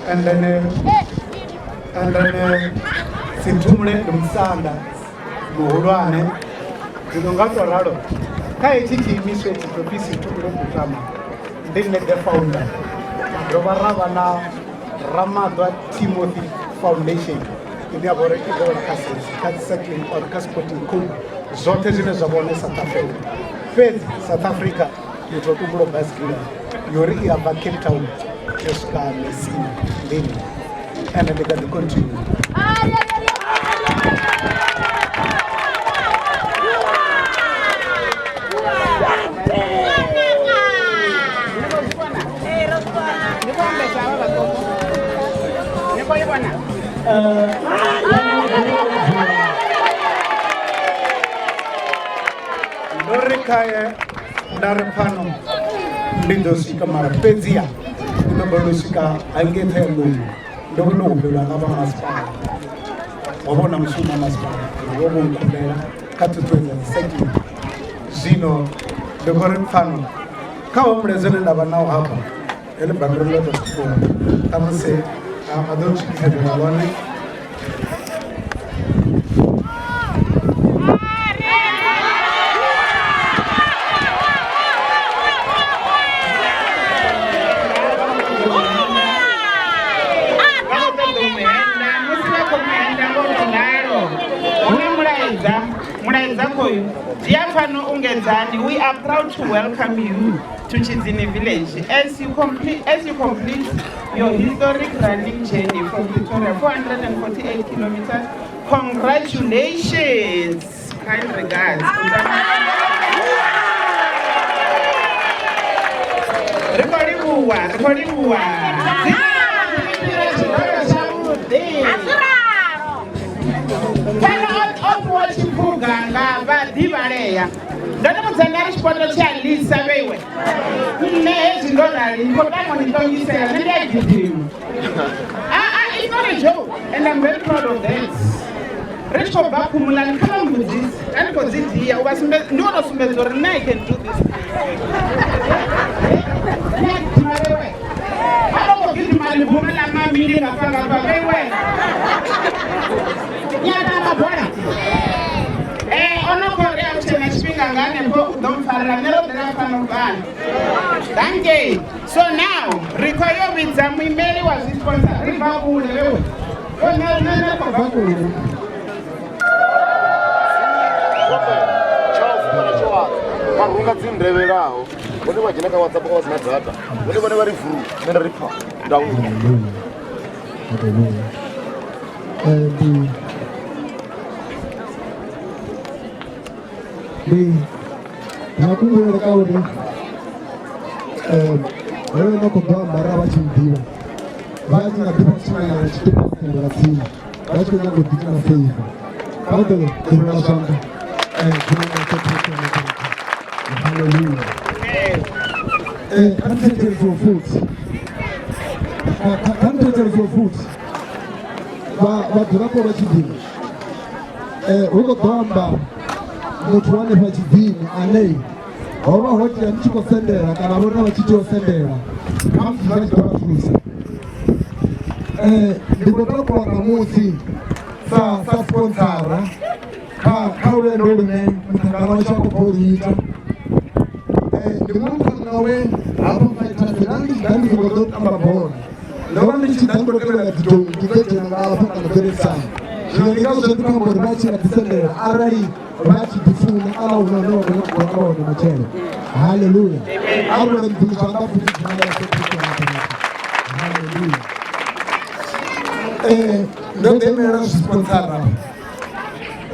and then Sinthumule ndi musanda muhulwane. Zwino nga to ralo kha hetshi tshiimiswa tshi ḓo pfi Sinthumule Kutama, ndi nṋe the founder. Dovha ra vha na Ramadwa Timothy Foundation ine ya vha uri i ḓo wela kha kha cycling or kha sporting code, zwoṱhe zwine zwa vha hone South Africa. Fhedzi South Africa muthu o tumbula baisigira yori i ya bva Cape Town yo swika Messina ndi nṋe, ende ndi kha ḓi continue. Ni khou ambesa havha vhaṱuku, ni khou i vhona? Ndo ri khaye nda ri pfano ndi ḓo swika, mara fhedziha ndi ḓo balelwa u swika hangei Ṱhohoyanḓou. Ndo vha ndo humbelwa nga vha masipala, ho vha hu na mushumo wa masipala, vho vho nkhumbela kha ṱhuṱhuwedzo ya dzi cycling. Zwino ndi khou ri pfano kha ho mulaedza une nda vha nawo hafha, heḽi bammbiri ḽo tou ṱuwa, ṱhamusi a ḓo ntswikisedzela ḽone. Vha khou ṱoḓa u mu henda, musi vha khou mu henda ngo to ralo hu na mulaedza, mulaedza khoyu: Dear Pfano Ungedzani, we are proud to welcome you to Tshidzini village as you complete your historic running journey from Pretoria, 448 kilometers. Congratulations. Kind regards. Ri khou livhuwa, ri khou livhuwa. Tshikolo tshavhuḓi. Pfano o fhiwa tshiphuga nga vhaḓivhalea. Ndo ni vhudza nda ri tshipoto tshi a ḽisa vheiwe. Nṋe hezwi ndo rali ndi khou tama u ni ṱongisela, nṋe ndi a gidima. It's not a joke and I'm very proud of that. Ri tshi khou bva Phumulani kha vha mbudzise, a ndi khou dzi dia u vha sumbedza, ndi khou tou sumbedza uri nṋe I can do this. Nṋe a gidima vheiwe. A vho ngo gidima ḽibuma ḽa mamili ngafha ngafha vheiwe. Ni a tamba bola? Ono khou ri a hu tshena tshifhinga nga hanefho u ḓo mpfarela, nṋe ro ḓela fhano fhano. Danke. So now ri khou yo vhidza muimeli wa zwi sponsor, ri bva kule wewe. Nṋe nṋe nṋe khou bva kule. Vha runga dzi ndevhelaho vhone vha dzhena kha WhatsApp vha si na data, vhone vhane vha ri vuru, nṋe nda ri pfa ndaulo. Ndi na kuhumbulele ka uri Hoyo no khou ḓo amba ra vha tshi ḓivha. Vha tshi nga ḓivha tshifhinganyana tshiṱuku vha sendela tsini. Vha tshi khou nyaga u ḓiitela favour. Vha ḓo ḓivhela zwanḓa. Dzina ḽa Yesu Kristo wa Nazareth. Hallelujah. Kha ndi thetshelesiwe futhi. Kha ndi thetshelesiwe futhi. Vhadzulapo vha Tshidzini hu khou ḓo amba muthu wa hanefha Tshidzini ane ho vha ho tea ni tshi khou sendela kana vhone vha tshi tea u sendela khamusi vha tshi ḓo vha thusa. Ndi khou takuwa ṋamusi sa sponsora kha lwendo lune muṱhannga washu a khou bva u lu ita. Ndi muṅwe muṱhannga we hafha Fighters nda ndi tshi ḓa ndi songo ḓo tamba bola. Ndo vha ndi tshi ḓa ndi khou tevhela dzi donngi dzo dzhena nga hafha kana dzo lisana. Zwino ndi ngazwo ndi khou amba uri vha tshi nga ḓi sendela arali vha tshi ḓi funa kana hu na hune vha khou nyaga u amba hone matshelo. Hallelujah. A ri rwele Mudzimu zwanḓa futhi dzina ḽa Yesu Kristo wa Nazareth. Hallelujah. Ndo ḓo imelela zwisponsara.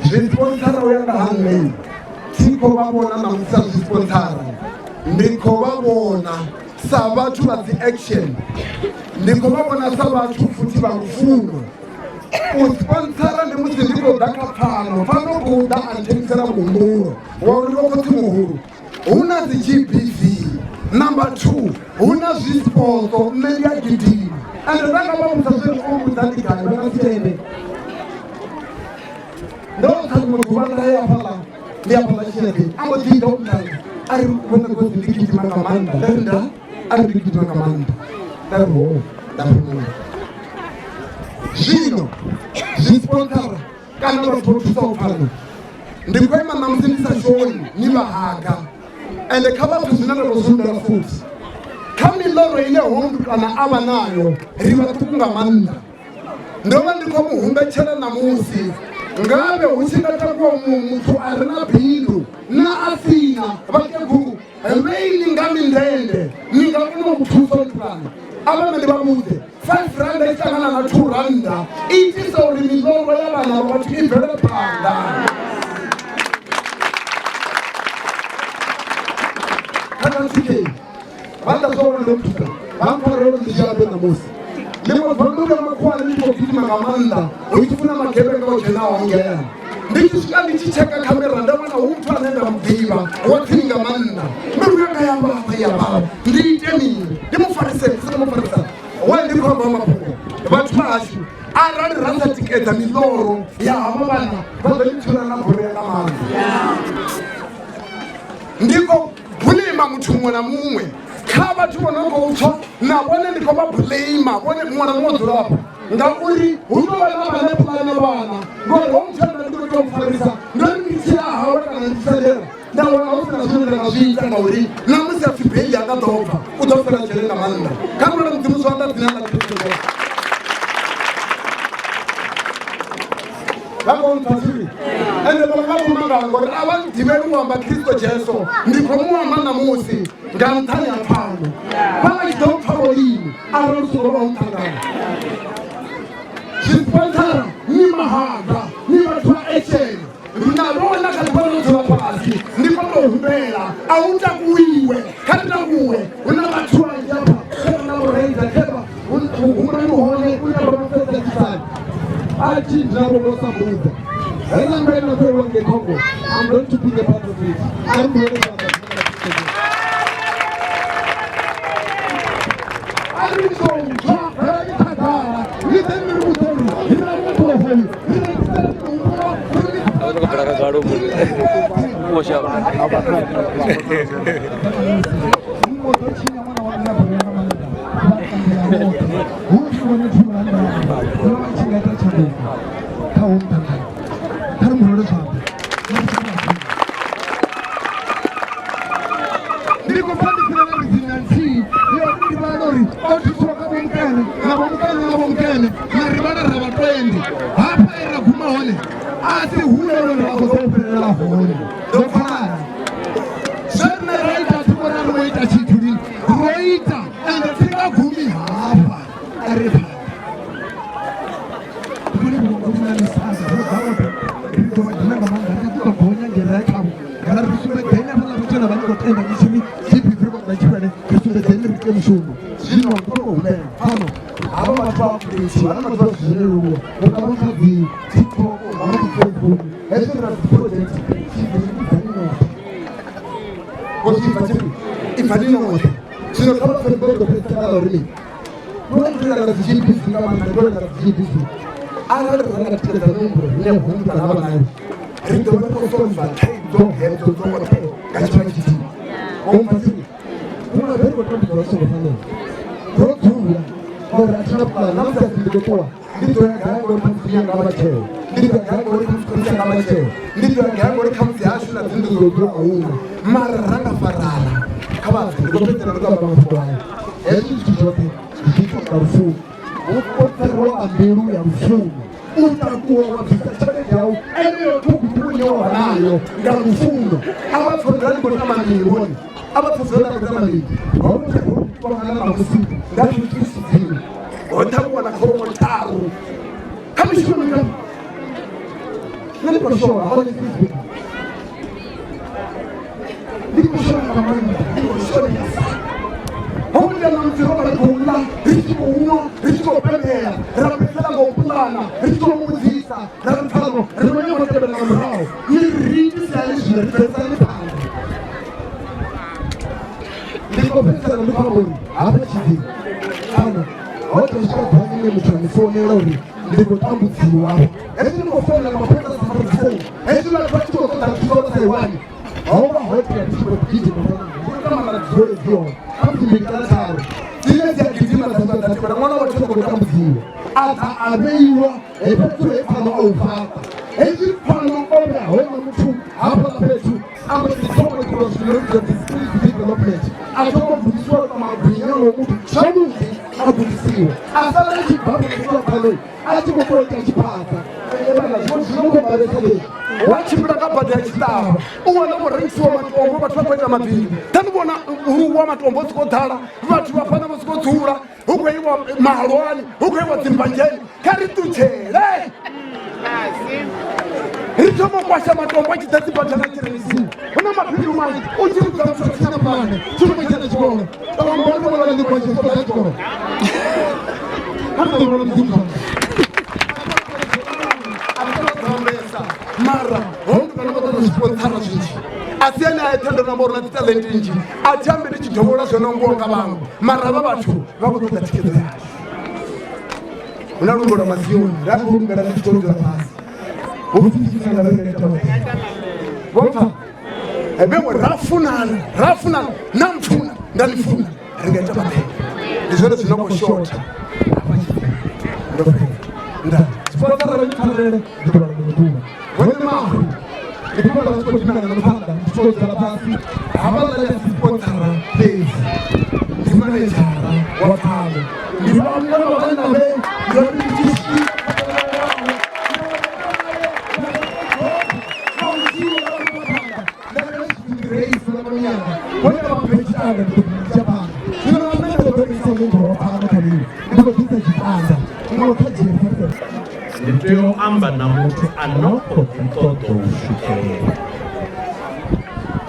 Zwisponsara u ya nga ha nṋe thi khou vha vhona ṋamusi sa zwisponsara, ndi khou vha vhona sa vhathu vha dzi action, ndi khou vha vhona sa vhathu futhi vha lufuno. U sponsora ndi musi ndi khou ḓa kha pfano, pfano khou ḓa a nthengisela muhumbulo wa uri vho khotsi muhulu hu na dzi GBV. Number 2, hu na zwispotso, nṋe ndi a gidima ende nda nga vha vhudza zwe ndi khou vhudza ndi gai vha nga si tende. Ndo tsa ḽiṅwe ḓuvha nda ya hafhaḽa ndi hafhaḽa Tshineḓe a mbo ḓi ḓa u nṱanga a ri vhona khosi ndi gidima nga maanḓa nda ri nda a ri ndi gidima nga maanḓa nda ri ho nda fhumula. Zwino zwisponsara kana vhathu vho thusaho pfano ndi khou ima ṋamusi ndi sa shoni ni vha haga ende kha vhathu zwine nda khou zwi humbela futhi kha miḽoro ine hoyu kana a vha nayo ri vhaṱuku nga maanḓa. Ndo vha ndi khou mu humbetshela ṋamusi ngavhe hu tshi nga takuwa muṅwe muthu a re na bindu na a sina vhakegulu vheini nga mindende ni nga kona u mu thusa u kana a vha nṋe ndi vha vhudze 5 randa i ṱangana na 2 randa i itisa uri miḽoro ya vhana vha vhathu i bvele phanḓa. Kha TK vha ḓa zwa uri ndo muthusa vha mpfara uri ndi zhambe ṋamusi. Ḽiṅwe ḓuvha ndo vhuya makhuwani ndi khou gidima nga maanḓa hu tshi funa magevhenga o dzhenaho ngea. Ndi tshi swika ndi tshi tsheka khamera nda wana hu muthu ane nda mu ḓivha wa tsini nga maanḓa. Mbilu yanga ya vhavha ya vhavha ndi ite mini? Ndi mu farise ndi songo mu farisa wa ndi khou amba mafhungo. Vhathu vha hashu arali ra sa tikedza miḽoro ya havha vhana vha ḓo ni tsula na borea nga maanḓa. Ndi khou bulima muthu muṅwe na muṅwe kha vhathu vho no khou tswa na vhone ndi khou vha bulima vhone muṅwe na muṅwe o dzula afha ngauri hu tou vha na vhane pulane vhana ngori ho muthu ane ndi khou tea u mufarisa ndo ri ndi tshi ya hawe kana ndi tshi sendela nda wana hu sina zwine nda nga zwi ita ngauri na musi a pfi beili anga ḓo bva u ḓo fela dzhele nga maanḓa. Kha rwele Mudzimu zwanḓa dzina ḽa Kristo Jesu. Vha khou mpfa zwiri ende vhaṅwe vha khou mangala ngori a vha nḓivheli u amba Kristo Jesu ndi khou mu amba ṋamusi nga nṱhani ha pfano. Vha nga tshi ḓo mpfa vho lini arali u songo vha u nṱangana. Zwisponsara ni mahaga ni vhathu vha action na vhona kha ḓivha no dzula fhasi ndi khou tou humbela a hu takuwiwe kha ri takuwe hu na vhathu vhanzhi afha khe vha na vhoreidza khe vha humbulani hone u ya vha fhedza tshisani a tshi dzula vho vho sa mbudza heiḽa nndwa ine na khou lwa ngei Congo I'm going to be the part of it. A ri ndi hone a ri tou tswa bvelani khagala ni ḓe ni ri vhudze uri ri na muhumbulo hoyu ri rengisela muhumbulo Ndi khou pfa ndi fhira na midzini na nthihi ya uri ndi vhala uri o thusiwa nga vhomukene na vhomukene na vhomukene na ri vhala ra vha 20 hafha e ra guma hone a si hune lune ra khou ḓo fhelela hone ndo pfana zwe nṋe ra ita thi vhona ri ita tshithu lini ro ita ende thi nga gumi hafha a ri phanḓa ri sumbedzeni hafhaḽa vhathu na vha ni khou tenda ni tshi ri GBV ri khou ḓa tshifhele ri sumbedzeni ri ite mushumo. Havha vhathu vha update vha na maḓuvha zwi leluwa ri nga vha kha dzi TikTok vha kha dzi Facebook hezwi ri na dzi project tshibvani noṱhe vho tshi bva tshifhi ibvani noṱhe zwino kha vha pfhe ḓo ḓo fhedzisa nga ḽa uri mini ndo ndo nga dzi GBV nga maanḓa ndo nga dzi GBV arali ra nga tikedza mihumbulo ine humbula na vha nayo ri ḓo vha ri khou solva thaidzo hedzo dzoṱhe nga tshifhinga tshithihi vho mpfa huna vhe ri khou tambudzwa zwi songo fanela ro dzula ngauri a thina pulani na musi a ndi ḓo ṱuwa ndi ḓo ya gai ngori khamusi ndi yanga matshelo ndi ḓo ya gai ngori khamusi khonisi yanga matshelo ndi ḓo ya gai ngori khamusi hashu na dzi nnḓu dzo dzula ahuna mara ra nga farana kha vha pfe ndi khou fhedzisela ndo amba mafhungo aya hezwi zwithu zwoṱhe zwi itwa nga lufuno hu konḓelwa nga mbilu ya lufuno u takuwa wa bvisa tshelede yau eneyo ṱhukhuṱhukhu ine wa vha nayo nga lufuno a vha pfa uri ndi khou tama mini vhone a vha pfa uri ndi khou tama mini ho ṱangana ṋamusi nga tshidzimu ho ṱhavhiwa na kholomo tharu kha mishumo mingana nṋe ndi khou shona honestly speaking ndi khou shona nga maanḓa ndi khou shonesa homuya ṋamusi ro vha ri khou ḽa ri tshi khou nwa ri tshi khou pembela ra fhedzisela nga u puḽana ri tshi khou vhudzisa ra ri pfano ri no nyama tevhela nga murahu ni ri itisani zwino ri bvedzani phanḓa ndi khou fhedzisela ndi khou amba uri hafha tshidzini pfano ho tou swika ḓuvha ḽine muthu a ni founela uri ndi khou tambudziwa hafha hezwi ndi khou founela mapholisa a sa fari dzi founu hezwi vhathu vha tshi khou ṱoḓa thuso vha sa i wani ho vha ho tea ndi tshi khou gidima ndi khou tamba na dzigoloi dzi hone khamusi mbili kana tharu dzine dzi a gidima dza ṱuwa dza thivhela ṅwana wa thoma khou tambudziwa a ḓa a vheiwa fhethu he pfano o fhaṱa hezwi pfano o vhea houḽa muthu hafhaḽa fhethu a mbo ḓi thoma u itiwa zwithu zwo vhidzwa dzi skills development a thoma u gudisiwa u magwinya nga muthu zwavhuḓi a gudisiwa a sala a tshi bva fhethu pfano a tshi khou tou ita tshiphaṱa wa tshimbila nga bada ya tshiṱavha u wana vho rengisiwa matombo vhathu vha khou ita mabindu ḓani vhona luwa matombo o sokou ḓala vhathu vha fana vho sokou dzula hu khou iwa mahalwani hu khou iwa dzimbanzheni kha ri ṱutshele ri thoma u kwasha matombo a tshi ḓa dzibadana a tshi rengisiwa hu na mabindu manzhi u tshi vhudza muthu a sina pulane tshi khou dzhena tshikolo tombo ḽi vhona ḽi kwasha tshikolo tsha tshikolo kha ri ḓo vhona mudzimu mara ho ndo ṱoḓa zwipontsara zwinzhi a si ene a eṱhe ndo namba uri na dzitalente nnzhi a thi ambi ndi tshi dovholola zwo no ambiwa nga vhaṅwe mara vha vhathu vha khou ṱoḓa thikhedzo yashu hu na luimbo lwa mazioni ra khou lumbela ndi tshi khou dzula fhasi hu pfi ndi tshifhinga ri nga ita vho pfa vhewe ra funana ra funana na mpfuna nda ni funa ri nga ita maḓembe ndi zwone zwino khou shotha ndo fhedza nda sponsor ri pfarele ndi ḓo vhala ḽiṅwe ḓuvha hone mahu ndi khou vhala tshi khou dinana nga phanḓa ndi tshi khou dzula fhasi hafhaḽa ndi si sponsora fhedzi ndi manedzhara wa pfano ndi vhaṅwe vha vhanna vhe ndo ndi tshi swika Ndi tea u amba na muthu a no khou ḓi ṱoḓa u swikelela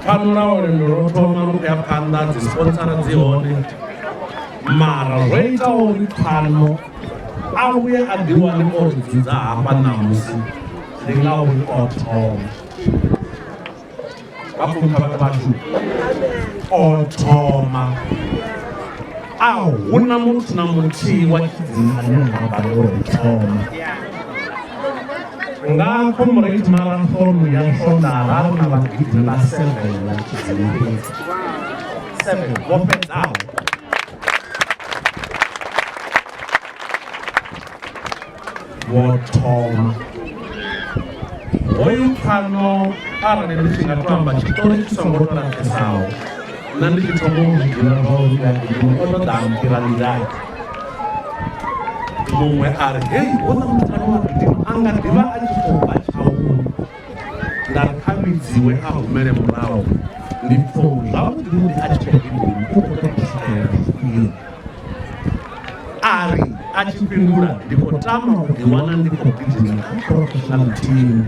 pfano lwa lwendo lwo thoma lu khou ya phanḓa dzi sponsora dzi hone mara zwo ita uri pfano a vhuye a ḓiwane o ri dzudza hafha ṋamusi ndi ngauri o thoma vha khou mpha vhathu vhashu o thoma a huna muthu na muthihi wa tshidzini ane a nga balelwa u thoma nga comrade marathon ya swondaha ri na vhagidimi vha 7 vha tshidzini fhedzi 7 vho fhedzaho vho thoma hoyu pfano arali ndi tshi nga to amba tshiṱori tshi songo to lapfesaho nṋe ndi tshi thoma u zwi ḓivha zwa uri uya gidima o to ḓa mphira nḓilani muṅwe a ri hei houḽa muthu ane wa gidima a nga ḓivha a tshi khou bva tshaulu nda ri kha vhidziwe a humele murahu ndi pfha uri zwavhuḓi vhuḓi a tshi khou gidima u khou ṱoḓa u swikelela zwifhio a ri a tshi fhindula ndi khou tama u ḓiwana ndi khou gidima kha professional team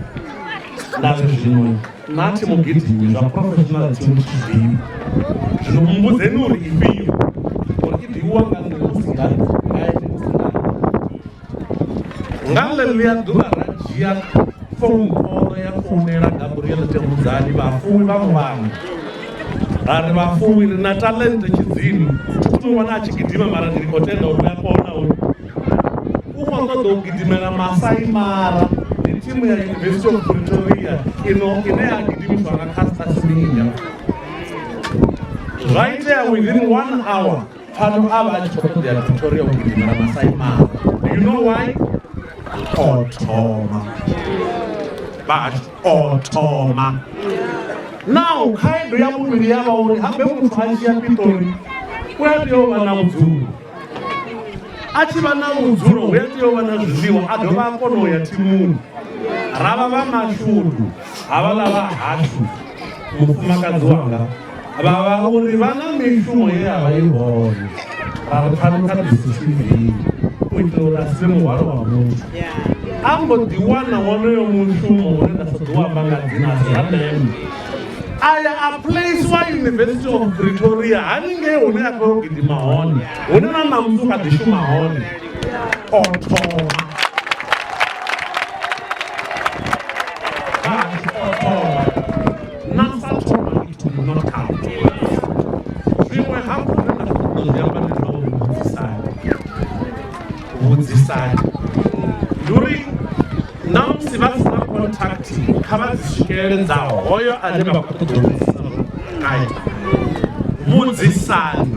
nda ri zwino nṋa thi mugidimi zwa professional team thi ḓivhi zwino mbudzeni uri ifhio uri i ḓivhiwa nga nṋe musi nga nga ene musi nga Nga ḽeḽia ḓuvha ra dzhia phone call ya founela Gabriel Temudzani vhafuwi vha Muvhango. Ra ri vhafuwi ri na talente Tshidzini, thi thu mu vhona a tshi gidima mara ndi khou tenda uri u a kona uri u khou ṱoḓa u gidimela Masai Mara, ndi thimu ya University of Pretoria ino ine ya gidimiswa nga Caster Semenya. Zwa itea within 1 hour Pfano a vha a tshi khou ṱoḓea Pretoria u gidimela Masai Mara. Do you know why? O thoma. Vhahashu, o thoma. Now khaedu ya vhuvhili ya vha uri habe muthu a tshi ya Pitori u a tea u vha na vhudzulo. A tshi vha na vhudzulo hu a tea u vha na zwiḽiwa a dovha a kona u ya thimuni. Ra vha vha mashudu havhaḽa vha hashu mufumakadzi wanga vha vha uri vha na mishumo ye ya vha i hone ra ri pfano kha ḓi CV u itela uri a si vhe muhwalo wa muthu. A mbo ḓi wana wonoyo mushumo une nda sa ḓo amba nga dzina a si ha ndeme. A ya a placewa University of Pretoria haningei hune a khou gidima hone hune na ṋamusi u kha ḓi shuma hone. O thoma. O thoma. Na sa thoma it will not count. Zwiṅwe hafhu zwine nda khou ṱoḓa u zwi amba ndi zwa uri vhudzisani. Vhudzisani. Ndi uri na musi vha si na contact kha vha dzi swikelele dza hoyo ane vha khou ṱoḓa u vhudzisa ngae. Vhudzisani.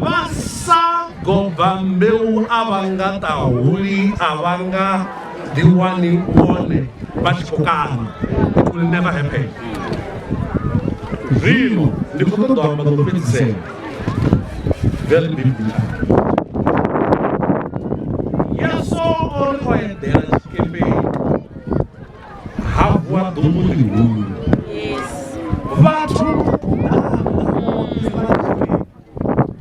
Vha sa goba mbeu a vha nga ṱahuli a vha nga ḓiwani vhone vha tshi khou kaṋa. It will never happen. Zwino ndi khou ṱoḓa u amba ḽo fhedzisela. Very biblical. Yesu o ri o eḓela tshikepeni ha vuwa ḓumbu ḽihulu. Vhathu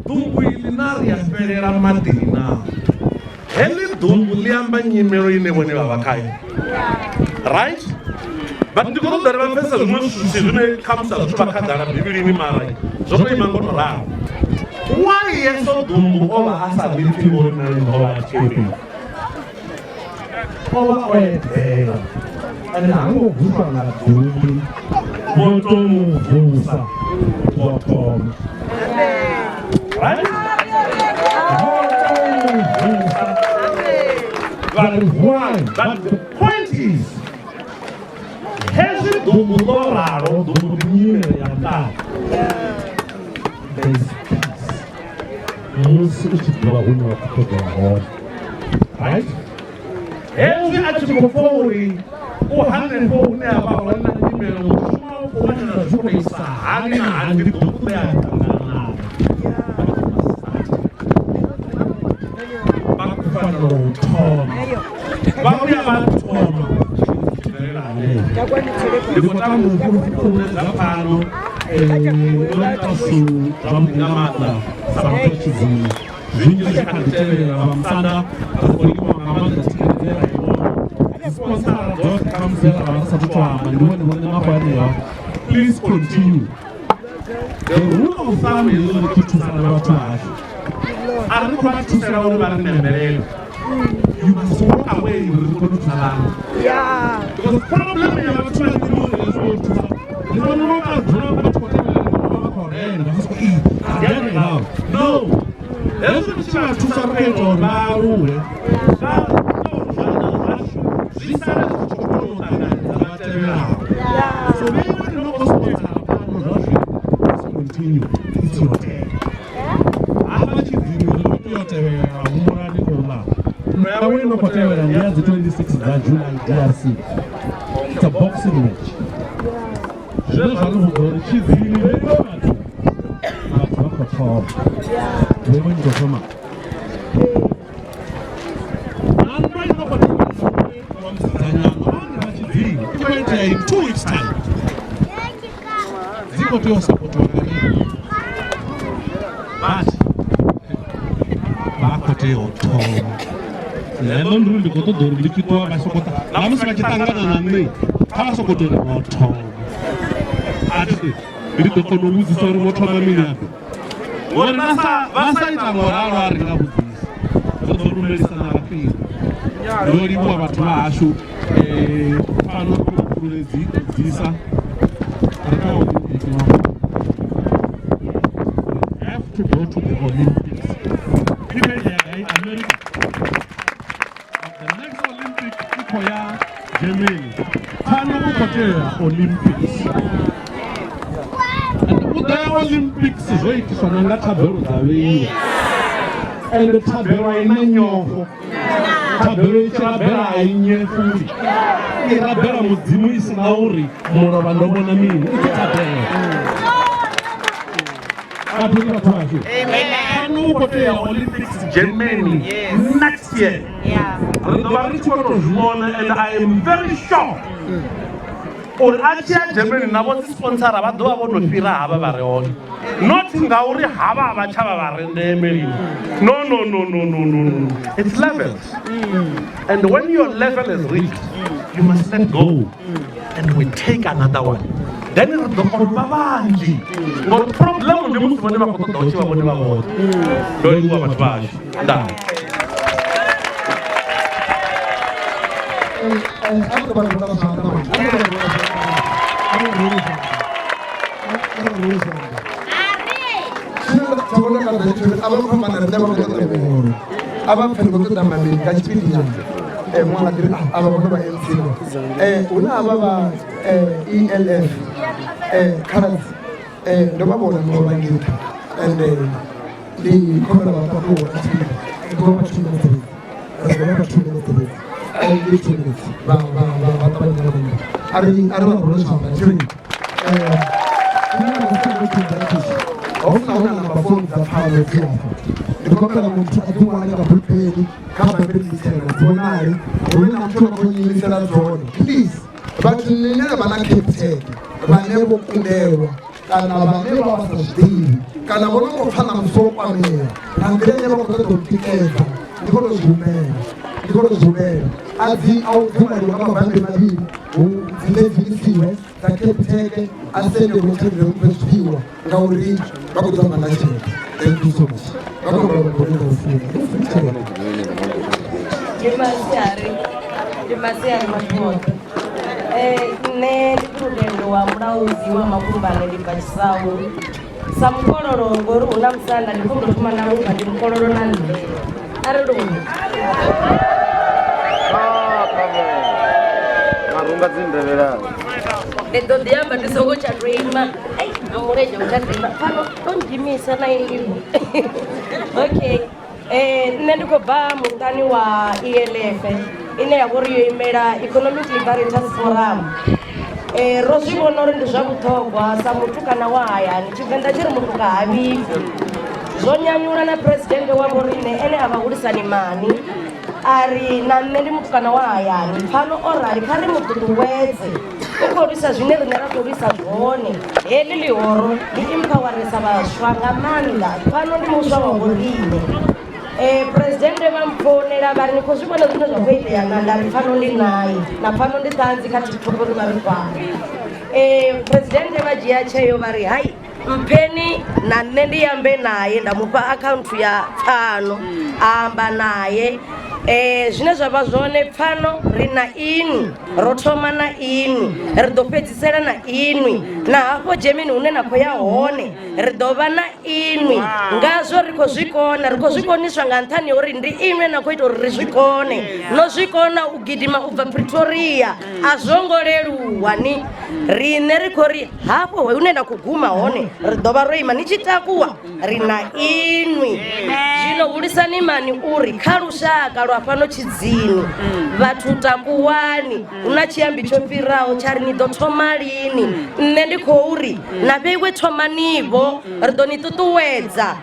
ḓumbu iḽi na ri a fhelela maḓini na. Heḽi ḓumbu ḽi amba nyimelo ine vhone vha vha khayo. Right? But ndi khou ṱoḓa ri vha pfesesa zwiṅwe zwithu zwine khamusi a zwi vha khagala Bivhilini mara zwo tou ima ngo to ralo. Why Yesu ḓumbu o vha a sa ḽi pfi ngori na ḽi vha a tshikepeni? O vha o eḓela ende ha ngo vuswa nga ḓumbu, vho tou mu vusa vho thoma. Right? Vho tou mu vusa vha ri vuwani. But the point is, hezwi ḓumbu ḽo ralo, ḓumbu ndi nyimele ya vhukati. There is peace musi u tshi ḓivha hune wa khou ṱoḓea hone. Right? Hezwi a tshi khou pfa uri u hanefho hune a vha hone na nyimele mushumo u khou wanala zwi khou tou isa hani na hani ndi ḓumbu ḽe a ṱangana naḽo. Vha khou fanela u thoma vha vhuya vha thoma tshi bvelela hanefho. Ndi khou tama u fhululedza fhano ndo ita zwithu zwavhuḓi nga maanḓa sa vhathu vha Tshidzini. Zwinzhi zwi kha ḓi tevhelela vha musanda ri khou livhuwa nga maanḓa thikhedzo ye ra i vhona. Dzi sponsora dzoṱhe khamusi ra vha ri sathu to amba ndi vhone vho ṋe anea. Please continue. The rule of thumb ndi uri ri thusana na vhathu vhashu. A ri khou vha thusela uri vha ri nembelele. You must walk away uri ri kone u thusa vhaṅwe. Because problem ya vhathu vhanzhi ndi uri ri khou thusa. Ri vhona vha dzula vha tshi khou tevhelela vha vha khou renda vha sokou ii get it now. No. Hezwi ri tshi vha thusa ri khou ita uri vha aluwe. Vha ita uri zwanḓa zwashu zwi sale zwi tshi khou kona u ṱanganedza vha tevhelaho. So vheiwe ni no khou sponsora fhano zwa zwino. Please continue. It's your turn. Hafha Tshidzini ri khou tea u tevhelela humbulani khouḽa. Nndwa yawe ino khou tevhela ndi ya dzi 26 dza July DRC. It's a boxing match. Zwine zwa ri vhudza uri Tshidzini vheiwe vhathu vhathu vha khou thoma. Vheiwe ni khou thoma. Na nndwa ino khou tevhela wa musidzanyana wa Tshidzini i khou itea in 2 weeks time. Dzi khou tea u sapotiwa nga mini? But vha khou tea u thoma. Nṋe ndi uri ndi khou ṱoḓa uri ndi tshi ṱuwa vha soko na musi vha tshi ṱangana na nṋe kha vha soko tou ri vho thoma. A thi ndi ḓo kona u vhudzisa uri vho thoma mini afho. Ngori vha sa ita ngoralo a ri nga vhudzisi. Ri ḓo lumelisana ra fhira. Ndo livhuwa vhathu vha hashu fhano fhululedzi ḓisa ri kha Olympic. Have to go to the Olympics. Ibe ya gai America. But the next Olympic i khou ya Germany. Fhano u khou tea Olympics. And u ḓo ya Olympics zwo itiswa na nga thabelo dza vheiwa. And thabelo a ina nyofho. Thabelo i tshi rabela a i nyefuli. I rabela Mudzimu i si na uri mulovha ndo vhona mini. I thabelo. Vhathu ndi vhathu vhashu. Fhano u khou tea Olympics Germany next year. Ri ḓo vha ri tshi khou tou zwi vhona and I am very sure uri a tshi ya Germany na vho dzi sponsora vha ḓo vha vho no fhira havha vha re hone. Not ngauri havha vha tsha vha vha re ndeme lini. No, no, no, no, no, no, no. It's levels. And when your level is reached, you must let go. And we take another one. Then ri ḓo kona u vha vhanzhi. Ngori problem ndi musi vhone vha khou ṱoḓa u tshi vha vhone vha vhoṱhe. Ndo livhuwa vhathu vhashu. Ndaa. A vha pfhe ndi khou ṱoḓa mavhili nga tshipidi nyana muṅwe anga ḓi ri avha vhone vha MC hu na avha vha ELF khaladzi ndo vha vhona muṅwe vha ngei nṱha and ndi khombela vha takuwa nga tshipidi ndi khou vha 2 minutes fhedzi ri khou vha 2 minutes fhedzi only 2 minutes vha vha vha vha ṱavhanye nga maanḓa a ri vha role zwanḓa tshiri hofuna hu na namba founu dza pfano dzi afha ndi khombela muthu a ḓi ṅwale nga bulupeni kha bammbiri ḽitshena dzi vhonale hune na muthu a khou nyimisela dzone please vhathu nine vha na captain vhane vho kundelwa kana vhane vha vha sa zwi ḓivhi kana vho no khou pfa na musi wo kwamea nga nḓila ine vha khou ṱoḓa u tikedza ndi khou tou zwi humela ndi khou tou zwi humela a dzi a u dzi ṅwaliwa nga mabammbiri mavhili hu dzine dzi isiwe dza capitec a sendeliwe tshelede mphe zwifhiwa ngauri vha khou ḓo amba na tshelede. Thank you so much. Vha khou amba vha khou funa tshelede. Ndi masiari, ndi masiari vhathu vhoṱhe. Nṋe ndi Khuluvhendo wa mulaudzi wa Makumbane ndi bva Tshisaulu. Sa mukololo ngori hu na musanda ndi khou tou thoma nda luvha ndi mukololo na nṋe. A ri luvhe. Marunga dzi ndevhelaho. Ndi ḓo ḓi amba ndi songo tsha tou ima. Ai, na mulenzhe u tsha tou ima. Fhano to ngimisa na iwe. Okay. Nṋe ndi khou bva muṱani wa ELF ine ya vha uri yo imela Economic Liberators Forum. Ro zwi vhona uri ndi zwa vhuṱhogwa sa muthu kana wa hayani Tshivenḓa tshi ri muthu nga ha vhibvi. Zwo nyanyula na president wa vho riṋe ene a vha hulisani mani a ri na nṋe ndi mutukana wa hayani pfano o rali kha ri mu ṱuṱuwedze u khou lwisa zwine riṋe ra khou lwisa zwone. Heḽi ḽihoro ḽi empoweresa vhaswa nga maanḓa pfano ndi muswa wa vho riṋe. Presidennde vha mpfounela vha ri ni khou zwi vhona zwine zwa khou itea na nda ri pfano ndi naye na pfano ndi ṱanzi kha TikTok uri vha ri fhano. Presidennde vha dzhia tsheo vha ri hai mpheni na nṋe ndi ambe naye nda mufha akhaunthu ya pfano a amba naye. Zwine zwa vha zwone pfano ri na inwi ro thoma na inwi ri ḓo fhedzisela na inwi na hafho Germany hune na khou ya hone ri ḓo vha na inwi ngazwo ri khou zwi kona ri khou zwi koniswa nga nṱhani ha uri ndi inwi na khou ita uri ri zwi kone no zwi kona u gidima u bva Pretoria a zwo ngo leluwa ni riṋe ri khou ri hafho hune na khou guma hone ri ḓo vha ro ima ni tshi takuwa ri na inwi. Zwino hulisani mani uri kha lushaka lwa fhano Tshidzini vhathu takuwani hu na tshiambi tsho fhiraho tsha ri ni ḓo thoma lini nṋe ndi khou ri na vheiwe thomani-vho ri ḓo ni ṱuṱuwedza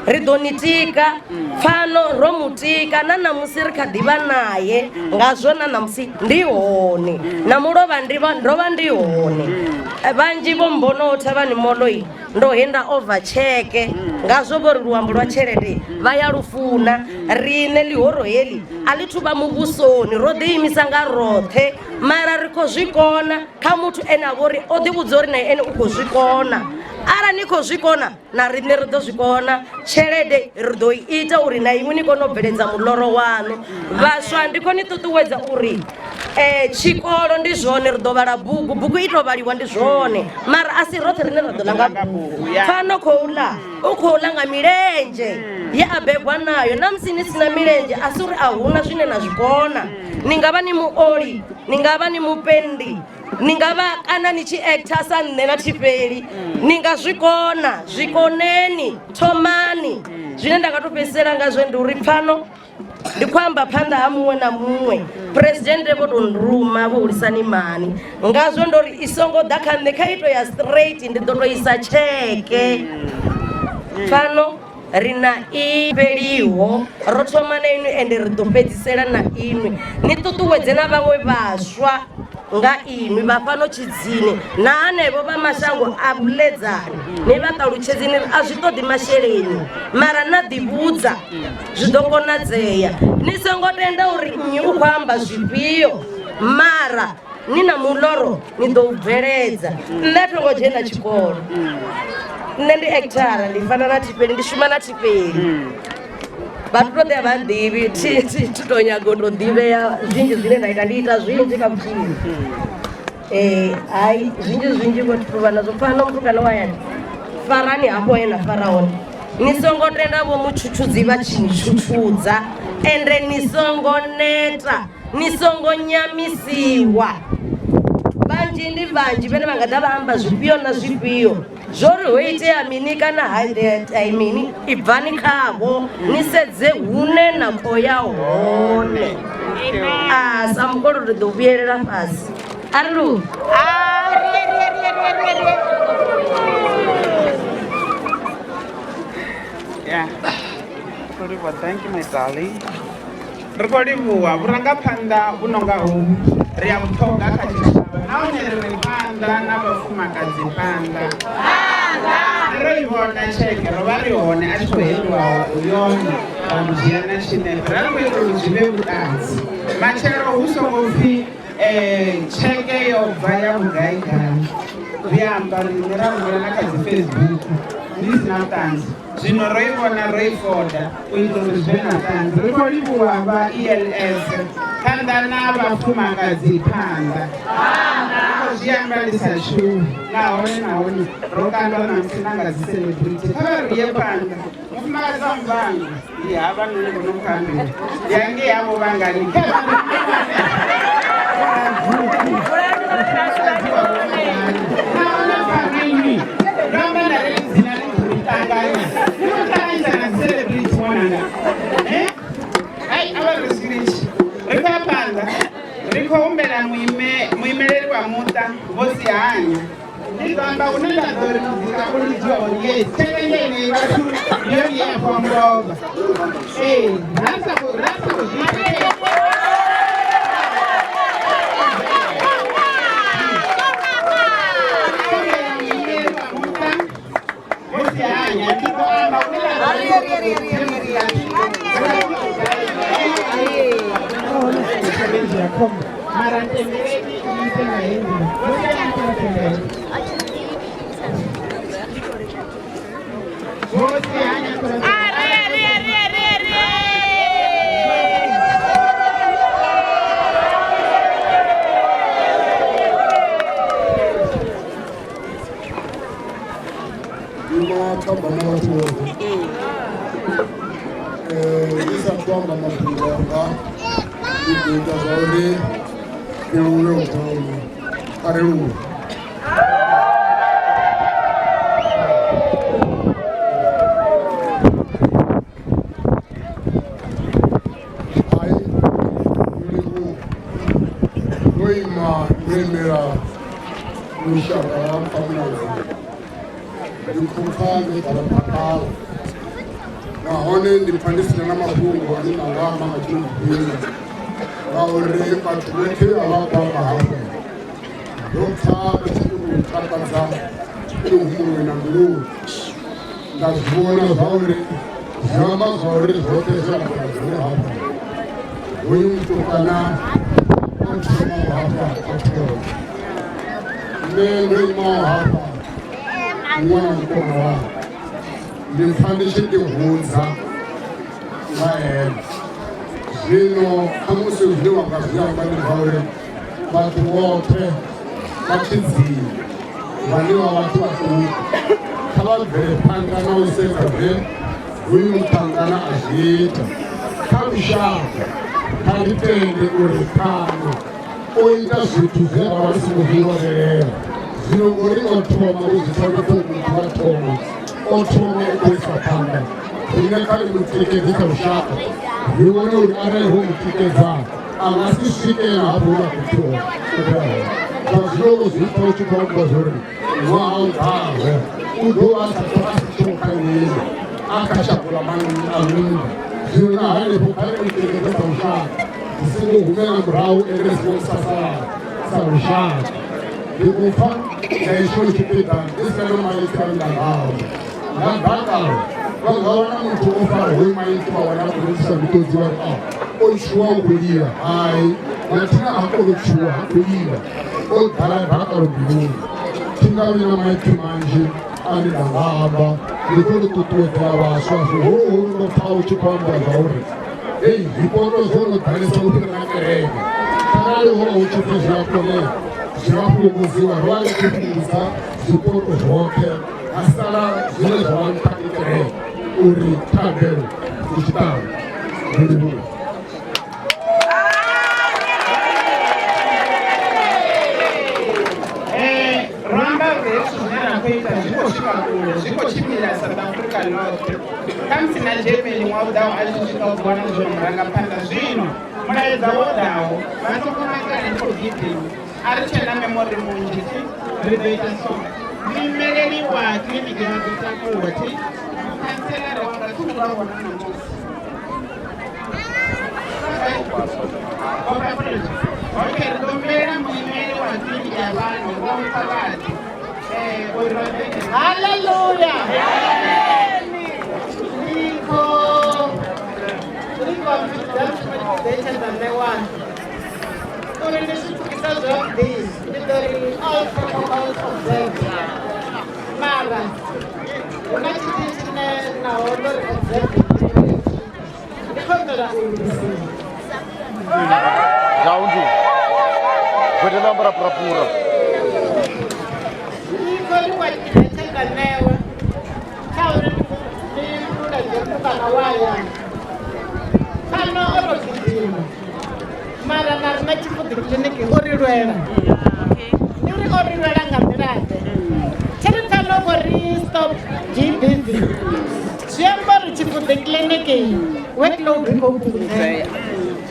ri ḓo ni tika pfano ro mu tika na ṋamusi ri kha ḓivha naye ngazwo na ṋamusi ndi hone na mulovha ndi vha ndo vha ndi hone vhanzhi vho mbonaho thavhani moloi ndo he nda ova tsheke ngazwo vho ri luambo lwa tshelede vha ya lufuna riṋe ḽihoro heḽi a ḽi thu vha muvhusoni ro ḓiimisa nga roṱhe mara ri khou zwi kona kha muthu ene a vha uri o ḓivhudza uri naye ene u khou zwi kona. Arali ni khou zwi kona, na riṋe ri ḓo zwi kona. Tshelede ri ḓo i ita uri na iṅwi ni kone u bveledza muloro waṋu. Vhaswa, ndi khou ni ṱuṱuwedza uri tshikolo ndi zwone, ri ḓo vhala bugu, bugu i tou vhaliwa ndi zwone, mara a si roṱhe rine ra ḓo ḽa nga bugu. Pfano khou ḽa, u khou ḽa nga milenzhe ye a bebwa nayo. Na musi ni sina milenzhe, a si uri a huna zwine na zwi kona. Ni nga vha ni muoli, ni nga vha ni mupendi, ni nga vha kana ni tshi actor sa nṋe na Thifheli, ni nga zwi kona. Zwi koneni, thomani. Zwine nda nga to fhedzisela ngazwo ndi uri pfano ndi khou amba phanḓa ha muṅwe na muṅwe. Presidennde vho to nruma vho hulisani mani, ngazwo ndo ri i songo ḓa kha nṋe, kha ito ya straight, ndi ḓo to isa tsheke. Pfano ri na i fheliho, ro thoma na inwi ende ri ḓo fhedzisela na inwi. Ni ṱuṱuwedze na vhaṅwe vhaswa nga inwi vha fhano Tshidzini na hanevho vha mashango a vhuledzani, ni vha ṱalutshedze ni ri a zwi ṱoḓi masheleni, mara na ḓivhudza zwi ḓo konadzea. Ni songo tenda uri nnyi u khou amba zwifhio, mara ni na muloro ni ḓo u bveledza. Nṋe a tho ngo dzhena tshikolo, nṋe ndi actor, ndi fana na Thifheli, ndi shuma na Thifheli. Vhathu to ḓea vha nḓivhi, thi to nyaga u to ḓivhea zwinzhi zwine nda ita, ndi ita zwinzhi kha vhutshilo. Hai, zwinzhi zwinzhi vho thuvha nazwo. Pfano mutukana wa hayani, farani hafho he na fara hone, ni songo tenda vho mutshutshudzi vha tshi ni tshutshudza, ende ni songo neta, ni songo nyamisiwa. Vhanzhi ndi vhanzhi vhane vha nga ḓa vha amba zwifhio na zwifhio, zwo ri ho itea mini kana ha itea mini, ibvani khavho ni sedze hune na khou ya hone. A sa mukolo ri ḓo vhuyelela fhasi. A ri lu. Yeah. Livhuwa, thank you my darling. Ri khou livhuwa vhurangaphanḓa vhu no nga hovhu, ri a vhuṱhoga kha tshitshavha nahone ri ri phanḓa na vhafumakadzi phanḓa. Ro i vhona tsheke, ro vha ri hone a tshi khou hendiwa yone ra mu dzhia na tshinepe, ra ri khou itela uri zwi vhe vhuṱanzi. Matshelo hu songo pfhi tsheke yo bva ya vhugai gai, ri amba riṋe ra rumela na kha dzi Facebook ndi si na vhuṱanzi. Zwino ro i vhona, ro i foda u itela uri zwi vhe na vhuṱanzi. Ri khou livhuwa vha ELS phanḓa na vhafumakadzi phanḓa. Ri khou zwi amba ndi sa tshuwi, nahone nahone ro kandwa ṋamusi na nga dzi celebrity. Kha vha ri ye phanḓa. Mufumakadzi wa Muvhango ndi havhanoni vho no khou ambiwa, ndi hangei havho vhangani. Kha vha nahone pfano inwi ndo amba nda ri dzina ḽi khou ri ṱanganya, ni khou ṱanganyisa na dzi celebrity ṅwananga. Hai, a vha ri switch. Ri khou ya phanḓa, ri khou humbela muimeleli wa muṱa Vho Sihanya. Ndi ḓo amba hune nda ḓo ri muzika u lidziwa hone. Yes, tsheke yeneyi vhathu ndi yone ye ya fhiwa mulovha. Ee, ra sa khou zwi ita. Humbela muimeleli wa muṱa Vho Sihanya. Ndi ḓo amba hune nda ḓo ri mara ntendeleni niite nga heyi nḓila. Vho Sihanya kha vha tendele. Vho Sihanya kha vha Ndi mathambama vhathu vhoṱhe. Ndi sathu amba mafhungo anga, ndi ḓo ita zwa uri ndi luvhe u thoma. A ri luvhe. Hai, ndi livhuwa. Ndo ima ndo imela lushaka lwa Mpfamuladzi. Ndi khou pfa ndo ḓala dakalo, nahone ndi pfa ndi sina na mafhungo ane nda nga amba nga tshino tshifhinga, ngauri vhathu vhoṱhe a vha khou amba hafha ndo pfa vha tshi khou takadza mihumbulo na mbiluni. Nda zwi vhona zwa uri zwi amba zwa uri zwoṱhe zwe ra ita zwone hafha, hoyu mutukana o thomaho hafha o thoma, nṋe ndo imaho hafha Ṅwana mukoma wanga ndi pfa ndi tshi ḓihudza nga ene. Zwino khamusi zwine wa nga zwi amba ndi zwa uri vhathu vhoṱhe vha tshidzini vhane vha vhathu vhaṱuku kha vha bvele phanḓa na u sedza zwe hoyu muṱhangana a zwi ita kha lushaka. Kha ri tende uri Khano o ita zwithu zwe ra vha ri songo zwi lavhelela. Zwino ngori o thoma u zwi thoma khou muthu wa thoma o thoma u khou isa phanḓa, riṋe kha ri mu tikedze kha lushaka, ri vhone uri arali ro mu tikedza a nga si swikela hafho hune a khou thoma u khou ya hone. Zwa zwino u zwi pfa u tshi khou amba zwori ṅwaha u ḓaho u ḓo vha a sa a si tsheho kha iwe, a kha shango ḽa a nnḓa. Zwino na hanefho kha ri mu tikedze sa lushaka, ri songo humela murahu ende ri songo sasalala sa lushaka. Ndi khou pfa nga hetsho tshipiḓa ndi si na maipfi ane nda nga amba nga dakalo. Vha nga wana muthu o fara hoyu maipfi vha wana a khou rengisa miṱodzi vha ri a o tshuwa u khou lila. Hai, mathina ha koni u tshuwa, ha khou lila, o ḓala dakalo mbiluni. Thi nga vhi na maipfi manzhi ane nda nga amba, ndi khou tou ṱuṱuwedzela vhaswa zwihuluhulu ndo pfa u tshi khou amba zwa uri hei zwiporo zwo no ḓalesa u fhira na kereke. Arali ho vha hu tshi pfi zwi a konea zwi a fhungudziwa, ro vha ri tshi fhungudza zwiporo zwoṱhe ha sala zwine zwa vha nṱha ndi kereke uri thabelo ndi tshiṱangu. Ndi livhuwa. Ro amba uri hezwi zwine ra khou ita zwi khou swika kule, zwi khou tshimbila South Africa ḽoṱhe, khamusi na Germany ṅwaha u ḓaho a tshi swika u ḓi wana zwino murangaphanḓa. Zwino mulaedza wo ḓaho vha songo makala ndi khou gidima, a ri tshena memori munzhi thi ri ḓo ita so. Muimeleli wa kiḽiniki vha ḓo takuwa thi mukhantselara wanga thi vha vhona ṋamusi. Okay, ri ḓo humbela muimeli wa kiḽiniki ya fhano vho Mfavhadzi uri vha ḓe. Haleluya! Ndi khou livhuwa tshe dza ṋewa uri ndi zwi pfukisa zwavhuḓi, ndi ḓo ri all protocols observed, mara hu na tshithu tshine naho ndo ri observed, ndi khou humbela u lugisiwa. Jaundu. Gwete ḽa ambara purapura. Ndi khou livhuwa tshipiḓa tshe nda ṋewa tsha uri ndi luledze mutukana wa hayani fhano o tou gidima, mara na riṋe Tshifuḓi kiḽiniki o ri lwela. Ndi uri o ri lwela nga nḓila-ḓe? Thi ri pfano khou ri stop GBV, zwi amba uri Tshifuḓi kiḽiniki workload i khou fhungudzea.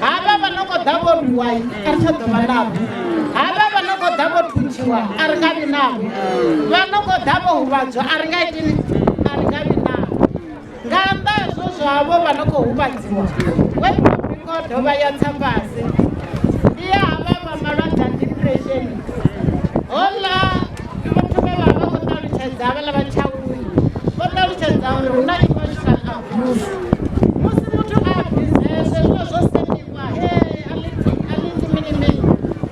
Havha vha no khou ḓa vho rwiwa a ri tsha ḓo vha navho, havha vha no khou ḓa vho thuntshiwa a ri nga vhi navho, vha no khou ḓa vho huvhadzwa a ri nga itini, a ri nga vhi navho. Nga nnḓa hezwo zwavho vha no khou huvhadziwa, workload i khou dovha ya tsa fhasi. Ndi ya havha vha malwadze a depression, houḽa muthu vhe vha vha khou ṱalutshedza havhaḽa vha Tshaulu vho ṱalutshedza uri hu na emotional abuse. Musi muthu a abuseswe zwino zwo sendiwa he a ḽi iti mini mini,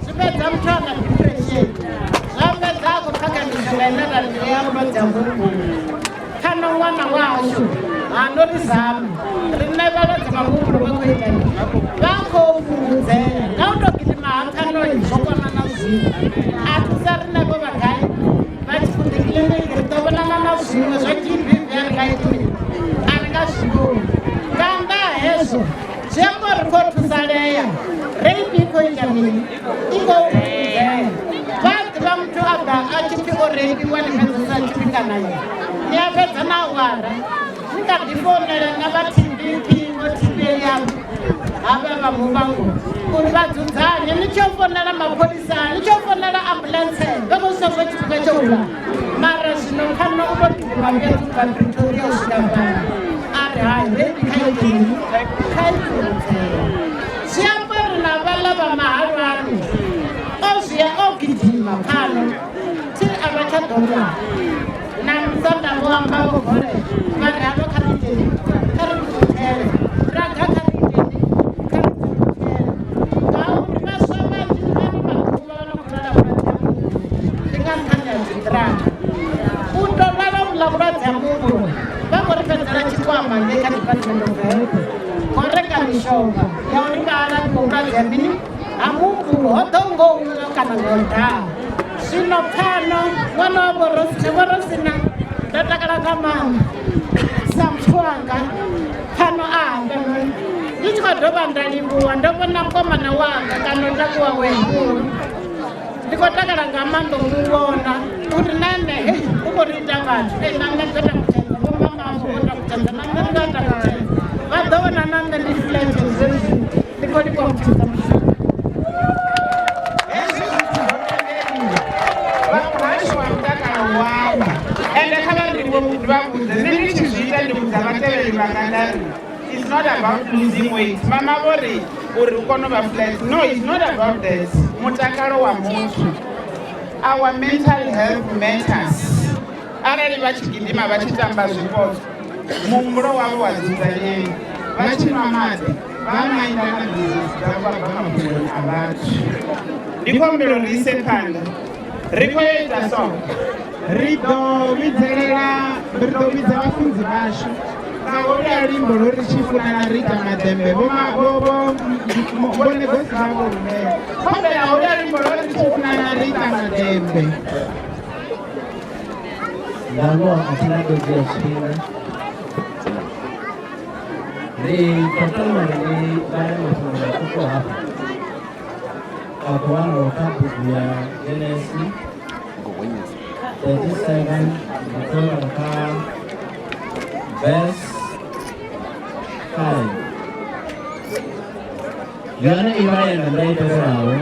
zwi fhedza muthu a na depression, zwa fhedza a khou phakha mishonga ine ra ri ndi ya vhulwadze ha muhumbulo. Khano ṅwana washu hano ri zame riṋe vhalwadze vha muhumbulo vha khou ita mini? Vha khou fhungudzea nga u tou gidima ha Khano zwo kwama na zwiṅwe. A thusa riṋe vho vha gai vha Tshifuḓi kiḽiniki ri ḓo vhonana na zwiṅwe zwa GBV a ri nga iti mini, a ri nga zwi vhoni. Nga nnḓa ha hezwo zwi amba uri khou thusalea, rape i khou ita mini, i khou fhungudzea. Vha a ḓivha muthu a ḓa a tshi pfi o reipiwa ni fhedzesa tshifhinga naye, ni a fhedza na awara ni kha ḓi founela na vha TBP vho TPA yavho havha vha Muvhango uri vha dzudzanye, ni tshi yo founela mapholisa, ni tshi yo founela ambuḽentse, vha khou zwi tshifhinga tsho hula. Mara zwino Khano u tou gidima fhedzi u bva Pretoria u swika fhano a ri hai rape kha ite mini, kha i fhungudzee. Zwi amba uri na vhaḽa vha mahalwani o zwi o gidima Khano thi a vha tsha ḓo nwa na musanda vho amba vho gole vha ri havha kha ri iteni, kha ri ṱutshele raga, kha ri iteni, kha ri ṱutshele, ngauri vhaswa vhanzhi ano maḓuvha vha no khou lwala vhulwadze ha muhumbulo ndi nga nṱhani ha dzi drug. U tou lwala kha Department of Health khou renga mishonga ya uri vha alafhiwe vhulwadze ha mini ha muhumbulo ho ḓo ngo uṅwa kana ngo daha. Zwino pfano ṅwana wa Vho Rosina ndo takala nga maanḓa sa muthu wanga pfano a amba ndi tshi khou dovha nda livhuwa ndo vhona mukomana wanga kana takuwa wehulu ndi khou takala nga maanḓa u mu vhona uri na nṋe hei u khou ri ita vhathu na nṋe ndo takutshedza vho mama vho takutshedza na nṋe ndo takutshedza vha ḓo vhona na nṋe ndi flat zwezwi ndi khou livhuwa muthu mushumo. Hezwi zwithu zwo tendeliwa vha muhasho wa mutakalo wavho ende kha vha vha vhudze nṋe ndi tshi zwi ita ndi vhudza vhatevheli vhanga nda ri it's not about losing weight. Mama vho ri uri u kone u vha flat, no, it's not about that. Mutakalo wa muthu, our mental health matters. Arali vha tshi gidima, vha tshi tamba zwipotso, muhumbulo wavho wa dzudzanyea, vha tshi nwa maḓi, vha mainda na bizinesi dzavho, vha bva mafhungoni a vhathu. Ndi khou humbela uri ise phanḓa ri khou yo ita so ri ḓo vhidzelela, ri ḓo vhidza vhafunzi vhashu nga holuya luimbo lwo ri tshi funana ri ita maḓembe. Vho negosi vha vho rumela khombela holuya luimbo lwo ri tshi funana ri ita maḓembe. Nga ngoho a thi nga ḓo dzhia tshifhinga, ndi khou tama uri ndi vhale mafhungo maṱuku hafha a khou wanala kha bugu ya Genesi 37. Ndi khou vhala kha verse 5. Yone i vhalea nga nḓila i tevhelaho: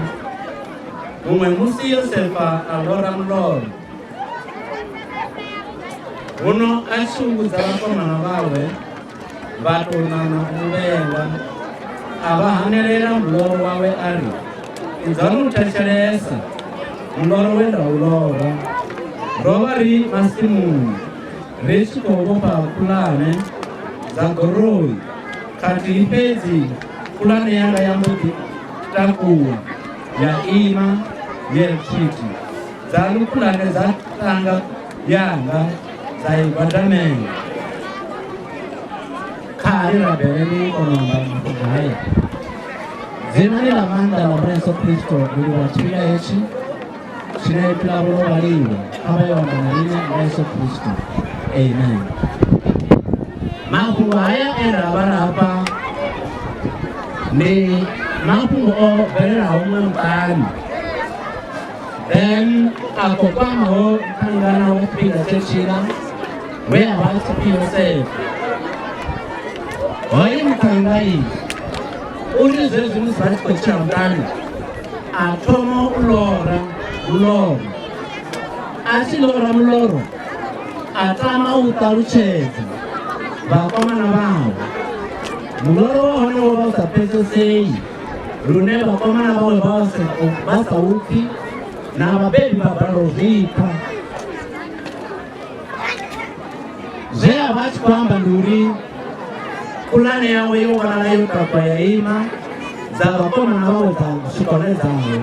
Muṅwe musi Yosefa a lora muloro, huno a tshi vhudza vhakomana vhawe, vha tou ṋaṋa u mu vhenga. A vha hanelela muloro wawe a ri, "Idzani u thetshelesa muloro we nda u lora. Ro vha ri masimuni ri tshi khou vhofha pulane dza goroi, khathihi fhedzi pulane yanga ya mbo ḓi takuwa ya ima ye tswiti, dzaṋu pulane dza tanga yanga dza i gwadamela." Kha ri rabele ni kona u amba mafhungo haya. Dzinani ḽa maanḓa ḽa Murena Yesu Kristo, ndi livhuwa tshifhinga hetshi tshine ipfi ḽavho ḽo vhaliwa. Kha vha yo amba na riṋe nga Yesu Kristo, amen. Mafhungo haya e ra vhala hafha ndi mafhungo o bvelelaho muṅwe muṱani, then a khou kwamaho muṱhangana wa tshifhinga tshetshila we a vha a tshi pfi Yosefa. Hoyu muṱhangai uri zwezwi musi vha tshi khou tshila muṱani, a thoma u lora muloro. A tshi lora muloro, a tama u ṱalutshedza vhakomana vhawe. Muloro wa hone wo vha u sa pfesesei lune vhakomana vhawe vha sa u pfi, na vhabebi vha balelwa u zwi pfa. Zwe a vha a tshi khou amba ndi uri pulane yawe yo vhonala yo takuwa ya ima, dza vhakomana vhawe dza swika hune dzawe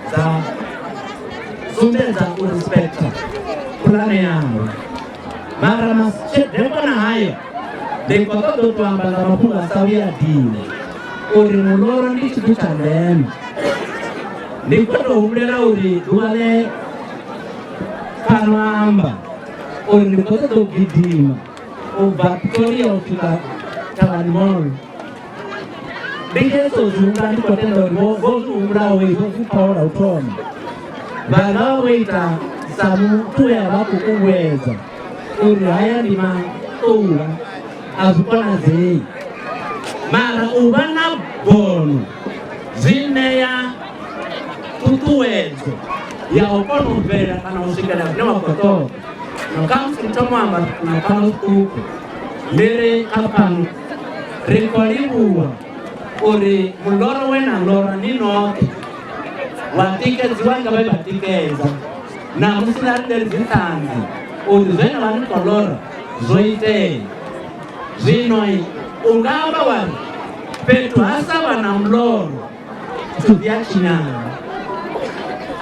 dza sumbedza u respecta pulane yawe. Mara madekwana haya ndi khou ṱoḓa u tou amba nga mafhungo a sa vhuya dina uri muloro ndi tshithu tsha ndeme. Ndi khou tou humbulela uri ḓuvha ḽe fhano amba uri ndi khou ṱoḓa u gidima u bva Pretoria u swika Thavhani Mall, ndi tshi so zwi humbula, ndi khou tenda uri vho zwi humbulaho vho zwi pfaho lwa u thoma vha nga vha vho ita sa muthu we a vha khou kunguwedza uri haya ndi maṱula, a zwi konadzei. Mara u vha na bono zwi ṋea ṱhuṱhuwedzo ya u kona u bvelela kana u swikelela zwine wa khou ṱoḓa. No khamusi ndi thoma u amba na pfano ṱhukhu, ndi ri kha pfano ri khou livhuwa uri muloro we na lora ni noṱhe wa tikedziwa nga vhe vha tikedza, namusi na riṋe ri dziṱhanzi uri zwe na vha ni khou lora zwo itea. Zwino u nga amba wa ri fhethu ha sa vha na muloro zwithu zwi a tshinyala.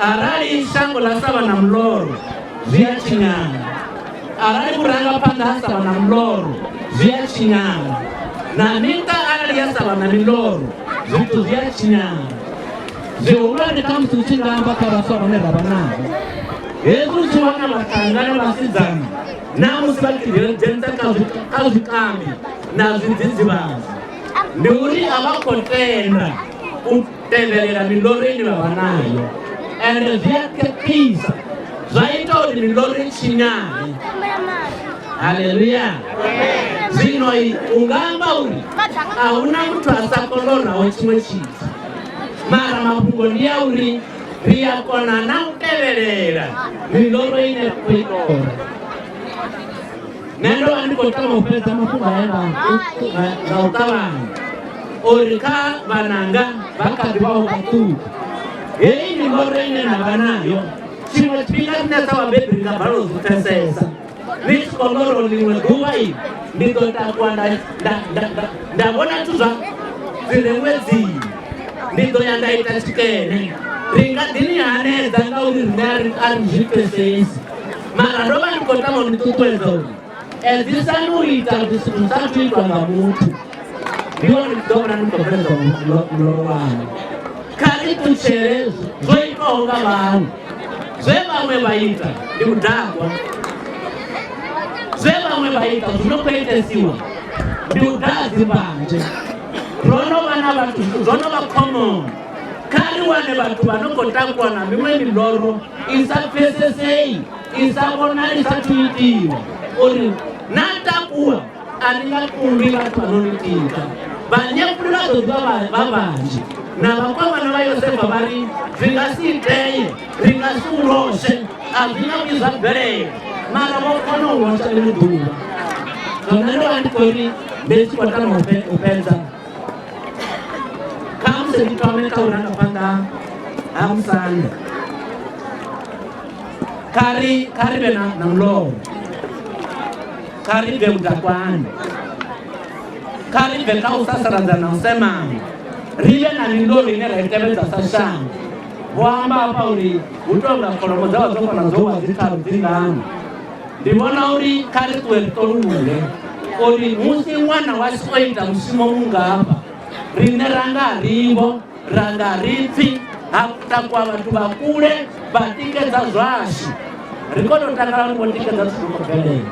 Arali shango ḽa sa vha na muloro zwi a tshinyala. Arali vhurangaphanḓa ha sa vha na muloro zwi a tshinyala, na miṱa arali ya sa vha na miloro zwithu zwi a tshinyala. Zwihulwane khamusi u tshi nga amba kha vhaswa vhane ra vha navho, hezwi u tshi wana vhaṱhannga na vhasidzana na musi vha tshi dzhenisa kha zwikambi na zwidzidzivhadzi, ndi uri a vha khou tenda u tevhelela miloro ine vha vha nayo, ende zwi a khakhisa zwa ita uri miloro i tshinyale. Haleluya! Zwino u nga amba uri a huna muthu a sa koloraho tshiṅwe tshithu, mara mafhungo ndi a uri ri a kona na u tevhelela miloro ine ra khou i lora. Nṋe ndo vha ndi khou tama u fhedza mafhungo aya nga u ṱavhanya uri kha vhananga vha kha ḓi vhaho vhaṱuku, heyi miloro ine na vha nayo tshiṅwe tshifhinga riṋe sa vhabebi ri nga balelwa u zwi pfesesa. Ni tshi khou lora uri ḽiṅwe ḓuvha i ndi ḓo takuwa nda vhona zwithu zwa dzi re ṅwedzini, ndi ḓo ya nda ita tshikene. Ri nga ḓi ni hanedza ngauri riṋe a ri zwi pfesesi, mara ndo vha ndi khou tama u ni ṱuṱuwedza uri edzisani u ita zwithu zwi sa athu itwa nga muthu, ndi hone ni ḓo vhona ni khou bveledza muloro waṋu. Kha ri ṱutshele zwo itwaho nga vhaṅwe. Zwe vhaṅwe vha ita ndi vhudakwa, zwe vhaṅwe vha ita zwi no khou itesiwa ndi u daha dzimbanzhe. Ro no vha na vhathu, zwo no vha common. Kha ri wane vhathu vha no khou takuwa na miṅwe miloro i sa pfesesei, i sa vhonali, i sa thu itiwa, uri na takuwa a ni nga kundwi vhathu vha no ni tika. Vhanyefuli vha ḓo ḓivha vha vhanzhi, na vhakomana vha Yosefa vha ri, zwi nga si itee, ri nga si u loshe, a zwi nga vhuyi zwa bvelela. Mara vho kona u losha ḽiṅwe ḓuvha. So nṋe ndo vha ndi khou ri ndi tshi khou tama u fhedza, khamusi ndi thome kha u rangaphanḓa ha musanda. Kha ri vhe na muloro, kha ri bve vhudakwani, kha ri bve kha u sasaladza na u semana, ri vhe na miloro ine ra i tevhedza sa shango. Vho amba hafha uri hu tou nga kholomo dza vha dzo fana dzo wa dzi tharu dzi ngana. Ndi vhona uri kha ri ṱuwe ri ṱolulule uri musi ṅwana washu o ita mushumo mungafha, riṋe ra nga rivo ra nga ri pfi ha takuwa vhathu vha kule vha tikedza zwashu, ri kone u takala uri vho tikedza zwithu zwi khou bvelela.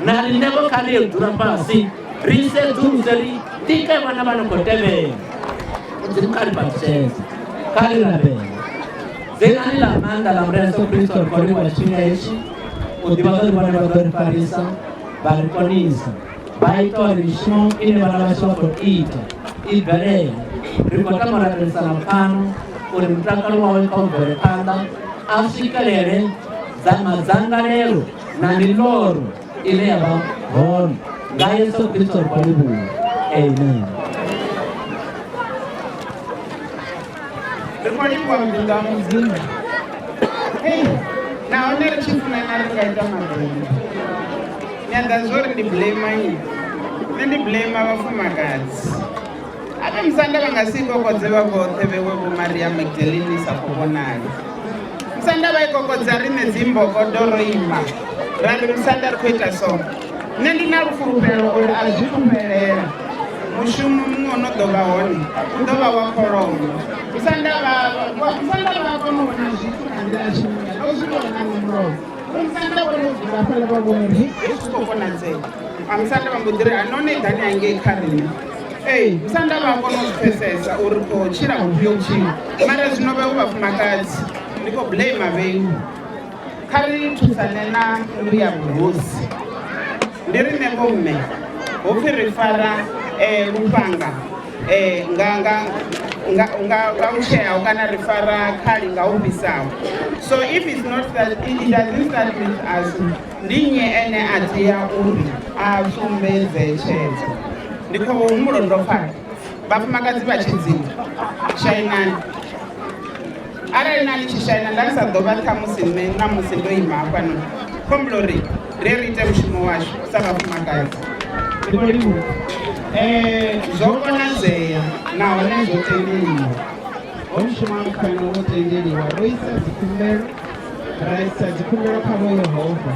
Na riṋe vho kha ri yo dzula fhasi ri sedzuluse ri tike vhana vha no khou tevhela. Mudzimu kha ri fhaṱutshedze, kha ri rabele. Dzinani ḽa maanḓa ḽa Murena Yesu Kristo ri khou livhuwa tshifhinga hetshi u ḓivha uri vhone vha ḓo ri farisa vha ri konisa vha ita uri mishumo ine vhana vhashu vha khou ita i bvelele. Ri khou tama u rabelisana pfano uri mutakalo wawe kha u bvele phanḓa, a swikelele dza madzangalelo na miloro ine ya vha hone. Nga Yesu Kristo ri khou livhuwa, amen. Ri khou livhuwa muḓinḓa wa Mudzimu. Hei, nahone ri tshi funana ri nga ita mabindu. Ni a ḓa zwo uri ndi blame nnyi? Nṋe ndi blame vhafumakadzi. Abe musanda vha nga si kokodze vha vhoṱhe vhewe vho Maria Magdalene sa khou vhonala. Musanda vha i kokodza riṋe dzimbokodo ro ima. Ra ri musanda ri khou ita so. Nṋe ndi na lufulufhelo uri a zwi thu fhelela. Mushumo muṅwe u no ḓo vha hone u ḓo vha wa kholomo. Musanda vha musanda vha kona u vhona zwithu nga nḓila ya tshimuya. Ndo zwi vhona nṋe mulovha. Uri musanda vhone u dzula hafhaḽa vha vhona uri hei zwi khou konadzea. A musanda vha mbo ḓi ri nahone ḓani hangei kha riṋe. Ee, musanda vha kona u zwi pfesesa uri khou tshila vhufhio vhutshilo. Mara zwino vheiwe vhafumakadzi ndi khou blame vheiwe. Kha ri thusane na nnḓu ya vhuhosi. Ndi riṋe vhomme ho pfi ri fara lufhanga nga nga nga nga nga u tsheaho kana ri fara khali nga u fhisaho. So if it's not that it doesn't start with us, ndi nnyi ene a tea uri a sumbedze tshedza? Ndi khou humbula uri ndo pfa vhafumakadzi vha tshidzini shainani. Arali na ni tshi shaina nda sa ḓo vha ṱhamusi nṋe ṋamusi ndo ima hafhanoni. Khombula uri ri ri ite mushumo washu sa vhafumakadzi. Ndi khou livhuwa. Zwo konadzea nahone zwo tendeliwa. Ho mushumo wa mupfano wo tendeliwa. Ro isa dzikhumbelo, ra isa dzikhumbelo kha vho Yehova.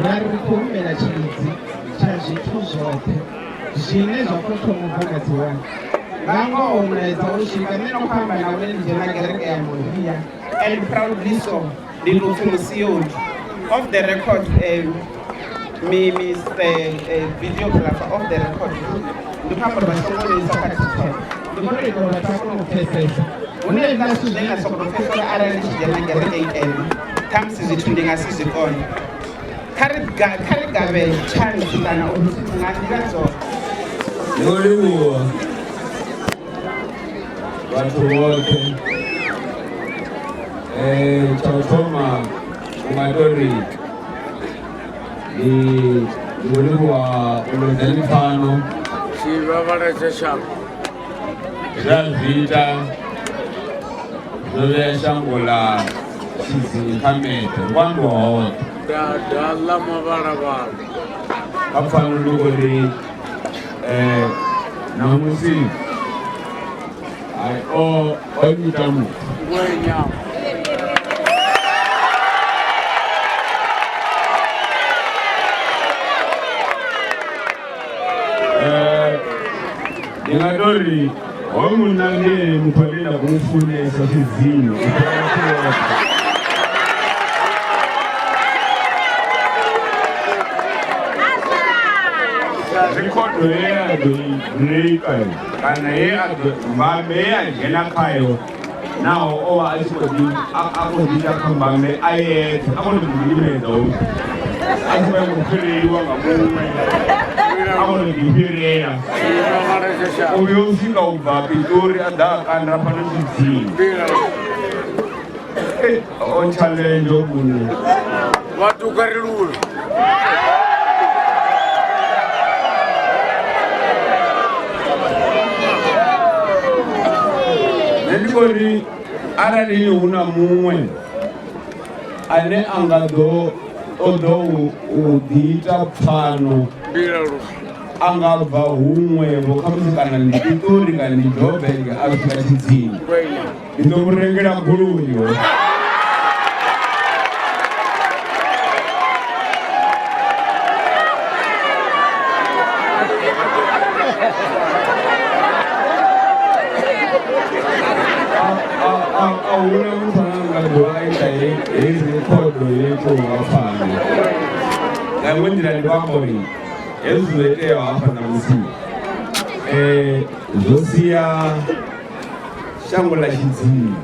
Ra ri ri khou humbela tshilidzi tsha zwithu zwoṱhe zwine zwa khou thoma u bva nga dzi 1. Nga ngoho mulaedza wo swika, nṋe ndo khou amba na vhone ndi dzhena kereke ya Moria and proudly so, ndi tou pfi Musioni. Off the record, mi Mr videographer, off the record, ndi khou amba uri vha songo ni isa kha TikTok. Ndi khou tou ita uri vhathu vha kone u pfesesa. Hu na hezwiḽa zwithu zwine nda sokou tou pfesesa uri arali ndi tshi dzhena kereke ikene, khamusi zwithu ndi nga si zwi kone. Kha ri kha ri gavhe chance kana opportunity nga nḓila dzoṱhe. Ndi khou livhuwa vhathu vhoṱhe. Tsha u thoma u nga tori ndi khou livhuwa u lwedzani pfano. Tshivhavhala tsha shango. Zwe a zwi ita zwo vhea shango ḽa Tshidzini kha mepe hu ambiwa hoṱhe. Dada ḽa mavhalavhala. Kha pfano ndi khou ri ṋamusi o o nyita muthu. Ngwenya. Ndi nga to ri hoyu munna ndi ene muthu ane nda khou mu funesa Tshidzini u fhira vhathu vhoṱhe. Rekhodo ye a ḓo i breaker kana ye a ḓo mbambe ye a dzhena khayo naho o vha a tshi khou ḓi a khou ḓi ita kha mbambe a yeṱhe a kone u ḓigidimedza hoyu a tshi vha khou fhireliwa nga muṅwe a kone u ḓifhirela u vhuya u swika u bva Pitori a ḓa a kanda fhano Tshidzini o challenge munna Vhathu kha ri lule. Nṋe ndi khou ri arali hu na muṅwe ane a nga ḓo ṱoḓa u ḓiita pfano a nga bva huṅwevho khamusi kana ndi Pitori kana ndi Joburg a swika Tshidzini ndi ḓo mu rengela goloi. A huna muthu ane a nga dovha a ita heyi rekhodo yo itiwaho nga pfano. Nga iṅwe nḓila ndi khou amba uri hezwi zwo iteaho hafha ṋamusi zwo sia shango ḽa Tshidzini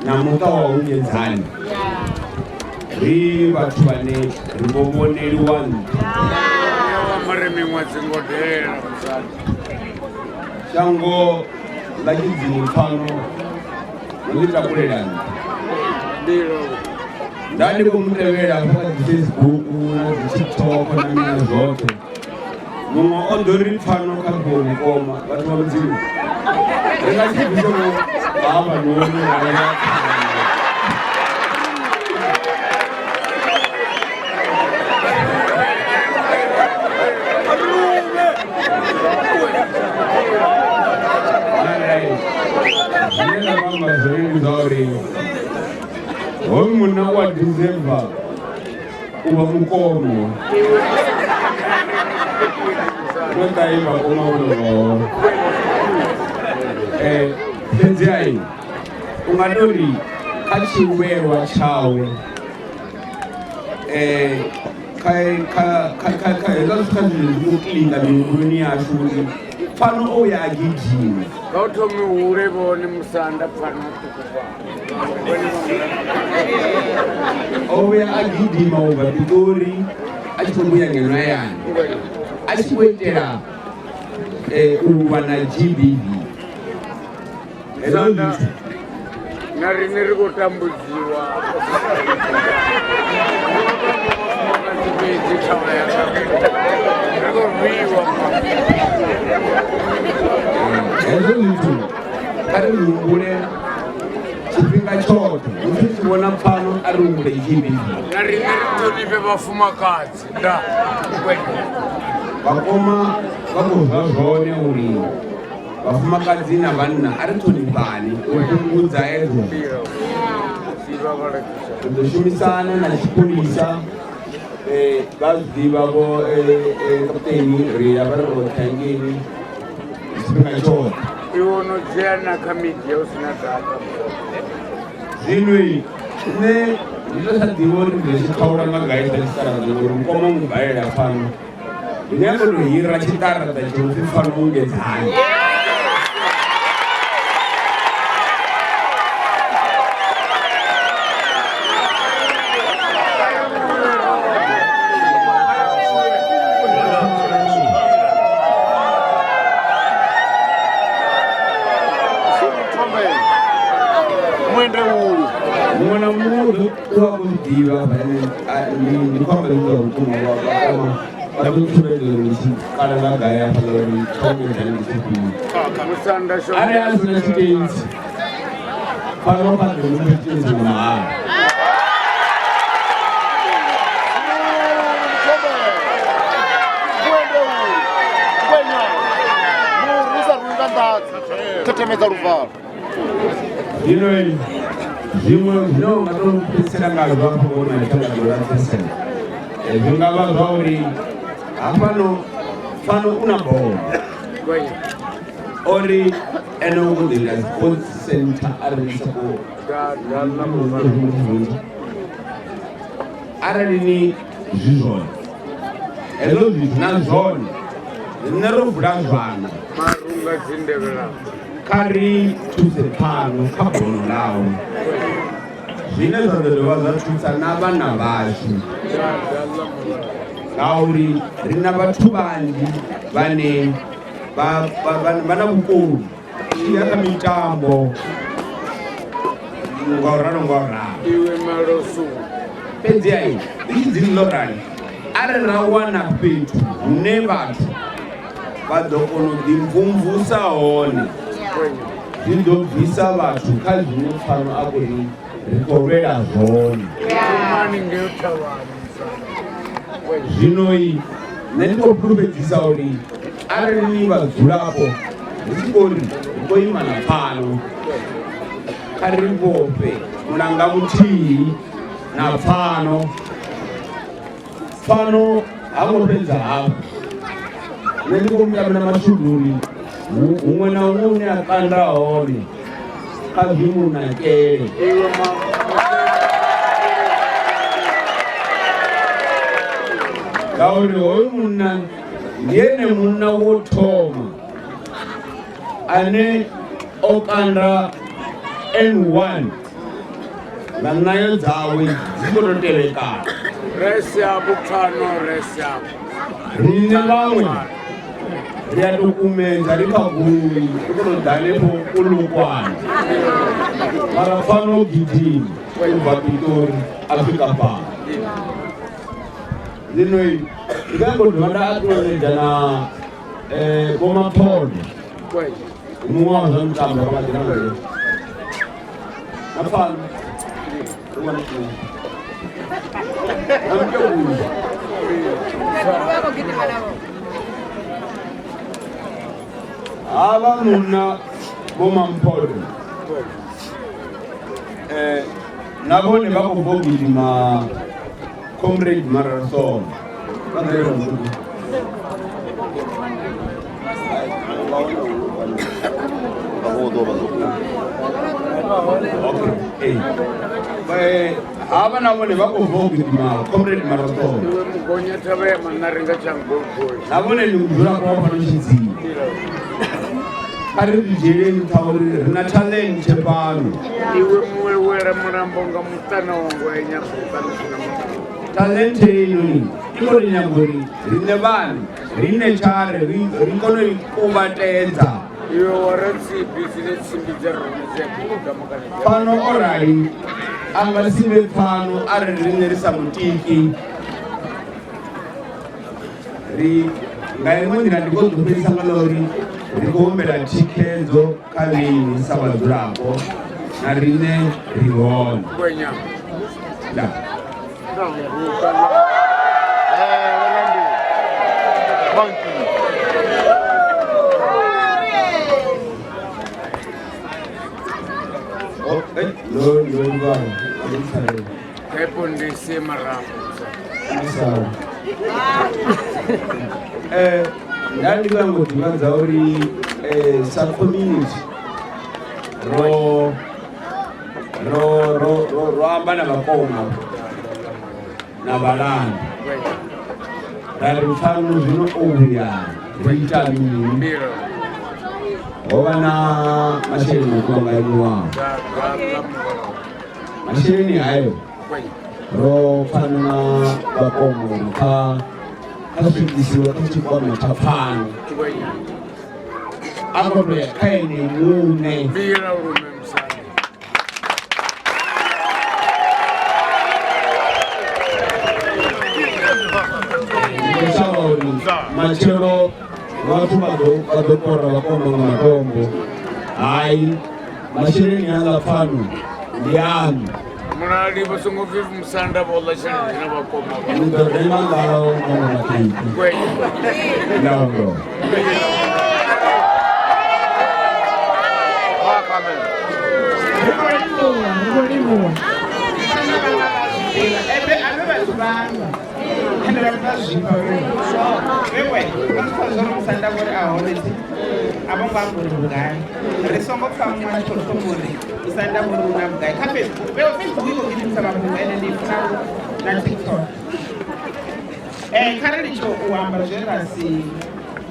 na muṱa wa Unyedzani ri vhathu vhane ri vho vhoneliwa nṱha. Mare miṅwe dzingodela musanda. Shango ḽa Tshidzini pfano ḽo ḽi takulela nṱha. Nda ndi khou mu tevhela hafha kha dzi Facebook na dzi TikTok na mini na zwoṱhe. Muṅwe o ḓo ri pfano kha fhiwe vhukoma vhathu vha Mudzimu. Ri nga si bvise vho hafhanoni ra vha Zwine nda khou amba zwone ndi zwa uri hoyu munna u a deserve u vha mukomo. Ndo ṱahe vhakoma vho no vha Fhedzi ai u nga to ri kha tshivhumbelwa tshawe kha kha kha kha kha hezwiḽa zwithu kha zwi zwi kilinga mihumbuloni yashu uri pfano o ya a gidima. Kha u thome hule vhone musanda pfano O vhuya a gidima u bva Pitori a tshi khou vhuya ngeno hayani a tshi khou itela u lwa na GBV. Hezwo zwithu na riṋe ri khou tambudziwa fhedzi thavha ya ri khou rwiwa. Hezwo zwithu kha ri humbule tshifhinga tshoṱhe musi ri tshi vhona pfano a ri humbule GBV. Na riṋe ri ṱhonifhe vhafumakadzi nda vhakoma vha khou zwa zwone uri vhafumakadzi na vhanna a ri ṱhonifhani u fhungudza hezwo. Ri ḓo shumisana na tshipholisa Vha zwi ḓivha vho kaputeni ri ya vha ri roṱhe hangeini tshifhinga tshoṱhe. Iwe no dzhia na kha media u sina data. Zwino nṋe ndi to sa ḓivha uri ndi tshi khaula nga gai sa tshiṱaraṱa ngori mukoma mubalela fhano. Ndi nyago to hira tshiṱaraṱa tsho pfi Pfano Ungedzani. Muṅwe na muṅwe u ḓo ṱuwa khou zwi ḓivha ndi khou amba zwa vhukuma vha ḓo sumbedza uri ndi tshi kala nga gai hafhaḽa uri tshaungedzani ndi tshifhio. Arali a sina tshitentsi fhano fhaḓo muphe tshitentsi nga mahala. Tetemedza luvalo. Zwino zwiṅwe zwine u nga to fhedzisela ngazwo hafho ngori maipfi anga ḓo lapfesela zwi nga vha zwa uri hafhano fano u na bola ori ene u khou ḓo ita sports center arali sa khou arali ni zwi zwone hezwo zwithu na zwone riṋe ro vula zwanḓa Marunga dzindevhela. Kha ri thuse pfano kha bono ḽawe zwine zwa ḓo dovha zwa thusa na vhana vhashu ngauri ri na vhathu vhanzhi vhane vha na vhukoni ya kha mitambo nga u ralo nga u ralo. Iwe malosu. Fhedzi ai ndi tshi dzini ḽo rali arali ra wana fhethu hune vhathu vha ḓo kona u ḓimvumvusa hone zwi ḓo bvisa vhathu kha zwine pfano a khou ri ri khou lwela zwone. Zwino nṋe ndi khou fhulufhedzisa uri arali ni vhadzulapo ri tshi khou ri ri khou ima na pfano kha ri vhofhe mulanga muthihi na pfano. Pfano ha ngo fhedza hafho, nṋe ndi khou mutamela mashudu uri huṅwe na huṅwe hune a kanda hone kha zwi mu nakele. Ngauri hoyu munna ndi ene munna wo thoma ane o kanda N1 nga ṋayo dzawe dzi khou tou tevhekana. Riṋe vhaṅwe ri a tou kumedza ri kha goloi ri khou tou ḓa hanefho Polokwane, mara pfano o gidima u bva Pitori a swika fhano. Zwino ndi nga mbo dovha nda acknowledge na Vho Maphodo muṅwe wa zwa mitambo vha nga ḓi na na pfano ri wane na mukegulu havha munna Vho Mamphodo na vhone vha khou bva u gidima Comrade Marathon. Vha ḓo ita muthu. Okay. Hey. Havha na vhone vha khou bva u gidima Comrade Marathon. Iwe mugonya thavha ya manari nga tshangogoyi. Na vhone ndi mudzulapo wa fhano Tshidzini. Kha ri zwi dzhiele nṱha uri ri na talente fhano. Iwe muṅwe wela mulambo nga muṱana wa ngwenya buka ḽi si na muṱana. Talente heinoni i khou ri nyaga uri riṋe vhaṋe riṋe tshare ri kone u kuvhatedza. Iwe wa ratsibi dzine tsimbi dza rone dzi a buka makana dzi a Pfano o rali a nga si vhe pfano arali riṋe ri sa mutiki. Ri nga iṅwe nḓila ndi khou ḓo fhedzisa nga ḽa uri ri khou humbela thikhedzo kha vheiwi sa vhadzulapo na riṋe ri hone. Nda. Kaipo ndi sie marambo. Sawa. Nda ndi khou nyanga u ḓivhadza uri sa community ro ro ro ro ro amba na vhakoma na vhalanda ra ri pfano zwino o vhuya ro ita mini. Ho vha na masheleni o kuvhanganyiwaho, masheleni hayo ro pfana na vhakoma uri kha swikisiwe kha tshikwama tsha pfano a khou tou ya kha ene muṋe. Ndi khou shavha uri matshelo vhathu vha ḓo kora vhakoma nga matombo. Hai, masheleni aḽa pfano ndi aṋu. Mulali vha songo pfi musanda vho ḽa tshelede na vhakoma. Ni ḓo renga ngao nga maṱipi. Ndondo. Ebe abe vhathu vhanga ende vhathu vha zwifha wewe vha zwi pfa zwori musanda vhori a hone thi a vho ngo amba uri vhugai. Ri songo pfa muṅwe a tshi khou thoma uri musanda vhori una vhugai kha Facebook. Vhewe Facebook i khou gidimisa mafhungo ende ndi funa na TikTok. Kha ri litsho u amba zwe ra si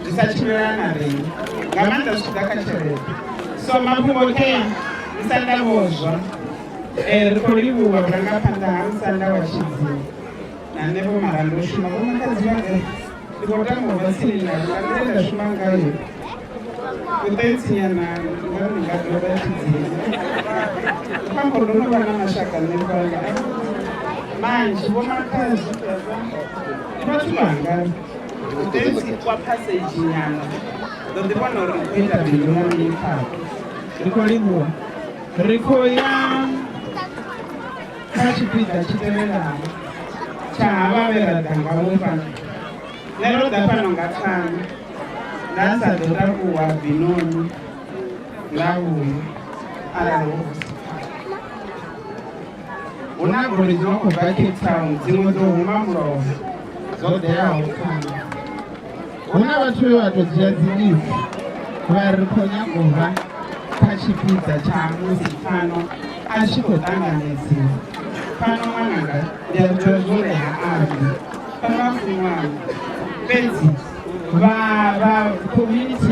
zwi sa tshimbilelana na riṋe nga maanḓa zwi tshi ḓa kha tshelede. So mafhungo ke musanda vhozwa. Ri khou livhuwa vhurangaphanḓa ha musanda wa Tshidzini na nṋe vho mara ndo shuma vho makhadzi vhanga ndi khou tama u vha tsini navho nga nḓila nda shuma ngayo kuṱentsinyana nga ri ndi nga dovha Tshidzini. Phambo ndo no vha na mashaka nṋe fhaḽa manzhi vho makhadzi ndi vhathu vhanga kuṱentsi kwa passage nyana ḓo ḓi vhona uri ndi khou ita bindu ḽa mini khaḽo. Ri khou livhuwa. Ri khou ya kha tshipiḓa tshi tevhelaho tsha havha vhe ra ḓa ngavho fhano. Nṋe ro ḓa fhano nga ṱhanu nda sa ḓo takuwa Binoni nda vhuya arali ho vusa. Hu na goloi dzi no khou bva Cape Town, dziṅwe dzo huma mulovha dzo ḓelaho pfano. Hu na vhathu vhe vha tou dzhia dzi leave vha ri khou nyaga u vha kha tshipiḓa tsha musi pfano a tshi khou ṱanganedziwa. Pfano ṅwananga ndi a zwi ḓivha zwori ha ambi, pfano a funwaho fhedzi vha community.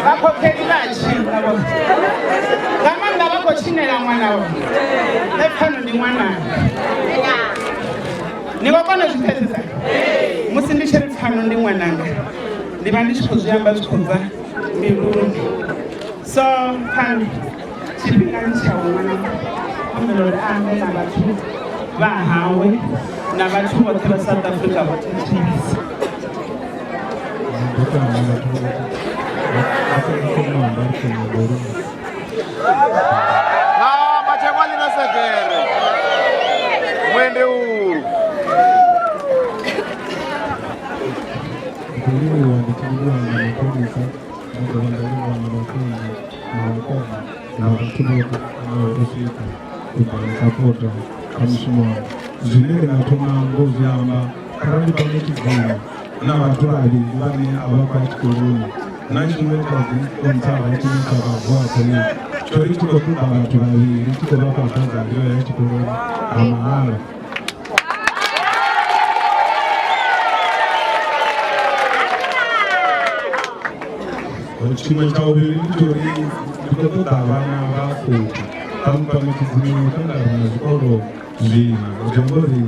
Vhakhokheli vha tshina nga maanḓa vha khou tshinela ṅwana wa nṋe pfano ndi ṅwananga. Ni khou kona u zwi pfesesa? Musi ndi tshi ri pfano ndi ṅwananga ndi vha ndi tshi khou zwi amba zwi khou bva mbiluni. So pfano tshifhinga ndi tshawe ṅwananga, humbela uri a ambe na vhathu vha hawe na vhathu vhoṱhe vha South Africa vho thetshelesa. Mwende ulu. Ndikuliwa ndichiliwa na mapholisa ndo ndaliwa na mafunzo na wakoma na vhathu vhoṱhe vho swika u ḓa sapota kha mushumo wanga. Zwine ndi nga thoma ngo zwi amba kharali pano Tshidzini na vhathu vhavhili vhane a vha khou ya tshikoloni na tshiṅwe tsha dzi sponsora tshine tsha vha Goa College tsho ri tshi khou ṱoḓa vhathu vhavhili tshi khou vha fha bazari yo ya tshikoloni nga mahala. Tshiṅwe tsha vhuvhili ndi tsha uri ndi khou ṱoḓa vhana vha futhi fhano Tshidzini kha nda ri na zwikolo zwiṋa, zwi amba uri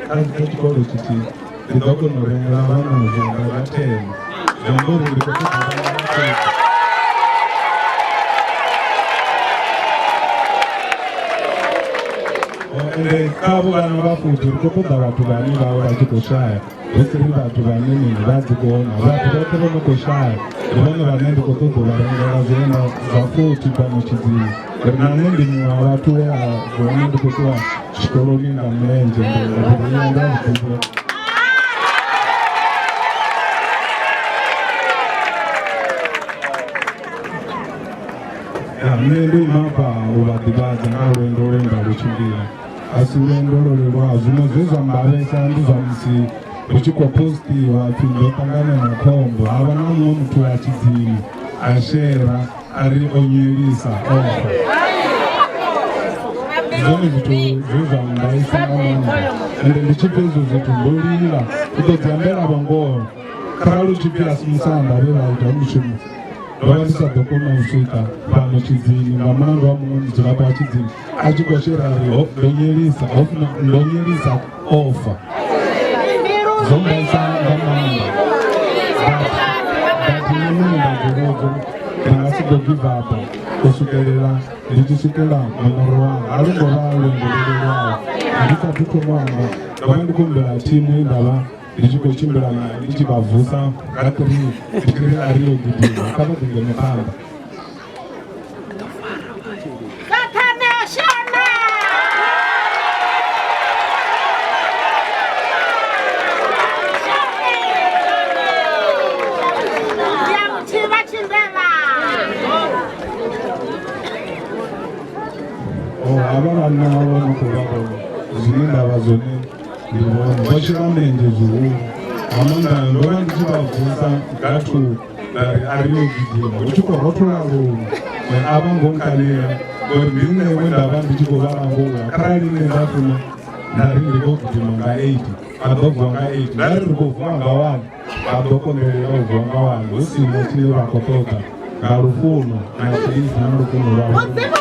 kha tshikolo tshithihi ndi ḓo kona u rengela vhana zwiambaro zwa 10, zwi amba uri ndi khou ṱoḓa vhana vha futhi. Ende kha avho vhana vha futhi ri khou ṱoḓa vhathu vhane vha vha tshi khou shaya, hu si ri vhathu vhane mini vha dzi kona, vhathu vhoṱhe vho no khou shaya ndi vhone vhane ndi khou ṱoḓa u vha rengela zwienda zwa futhi fhano Tshidzini. Ri na nṋe ndi muṅwe wa vhathu we a ḓiwana ndi khou ṱuwa tshikoloni nga milenzhe, ndi ri nda zwi ḓivha. Nṋe ndo ima hafha u vha ḓivhadza nga lwendo lwe nda lu tshimbila, a si lwendo lwo leluwaho. Zwino zwe zwa mmbavhesa ndi zwa musi hu tshi khou postiwa pfhi ndo ṱangana na khombo, ha vha na muṅwe muthu wa Tshidzini a shera a ri o nyelisa ofa. Ndi zwone zwithu zwe zwa mmbaisa nga maanḓa, ende ndi tshi pfha hezwo zwithu ndo lila, u ḓo dzi ambela vha ngoho. Kharali hu tshi pfhi a si musanda vhe vha ita mushumo, ndo vha ndi sa ḓo kona u swika fhano Tshidzini nga mulandu wa muṅwe mudzulapo wa Tshidzini a tshi khou shera ri ndo nyelisa ndo nyelisa ofa. Zwo mbaisa nga maanḓa, but nṋe muṋe nda dzi vhudza ndi nga si ḓo give up u swikelela ndi tshi swikela muṋoro wanga. A lu ngo vha lwendo lwo leluwaho, ndi sathu thoma u amba ndo vha ndi khou humbela thimu ye nda vha ndi tshi khou tshimbila nayo ndi tshi vha vusa nga 3 ndi tshi ri a ri yo gidima, kha vha ḓi ngeno phanḓa. Havha vhanna vha no khou vha vhona zwine nda vha zwone ndi vhone vho shela mulenzhe zwihulu nga maanḓa. Ndo vha ndi tshi vha vusa nga 2 nda ri a ri yo gidima, hu tshi khou rothola luṅwe, a vha ngo nkalela ngori ndi nṋe we nda vha ndi tshi khou vha langula. Kharali nṋe nda funa nda ri ndi khou gidima nga 8 vha ḓo vuwa nga 8, nda ri ri khou vuwa nga 1 vha ḓo konḓelela u vuwa nga 1, hu sina tshine vha khou ṱoḓa nga lufuno na tshilidzi na lufuno lwavho.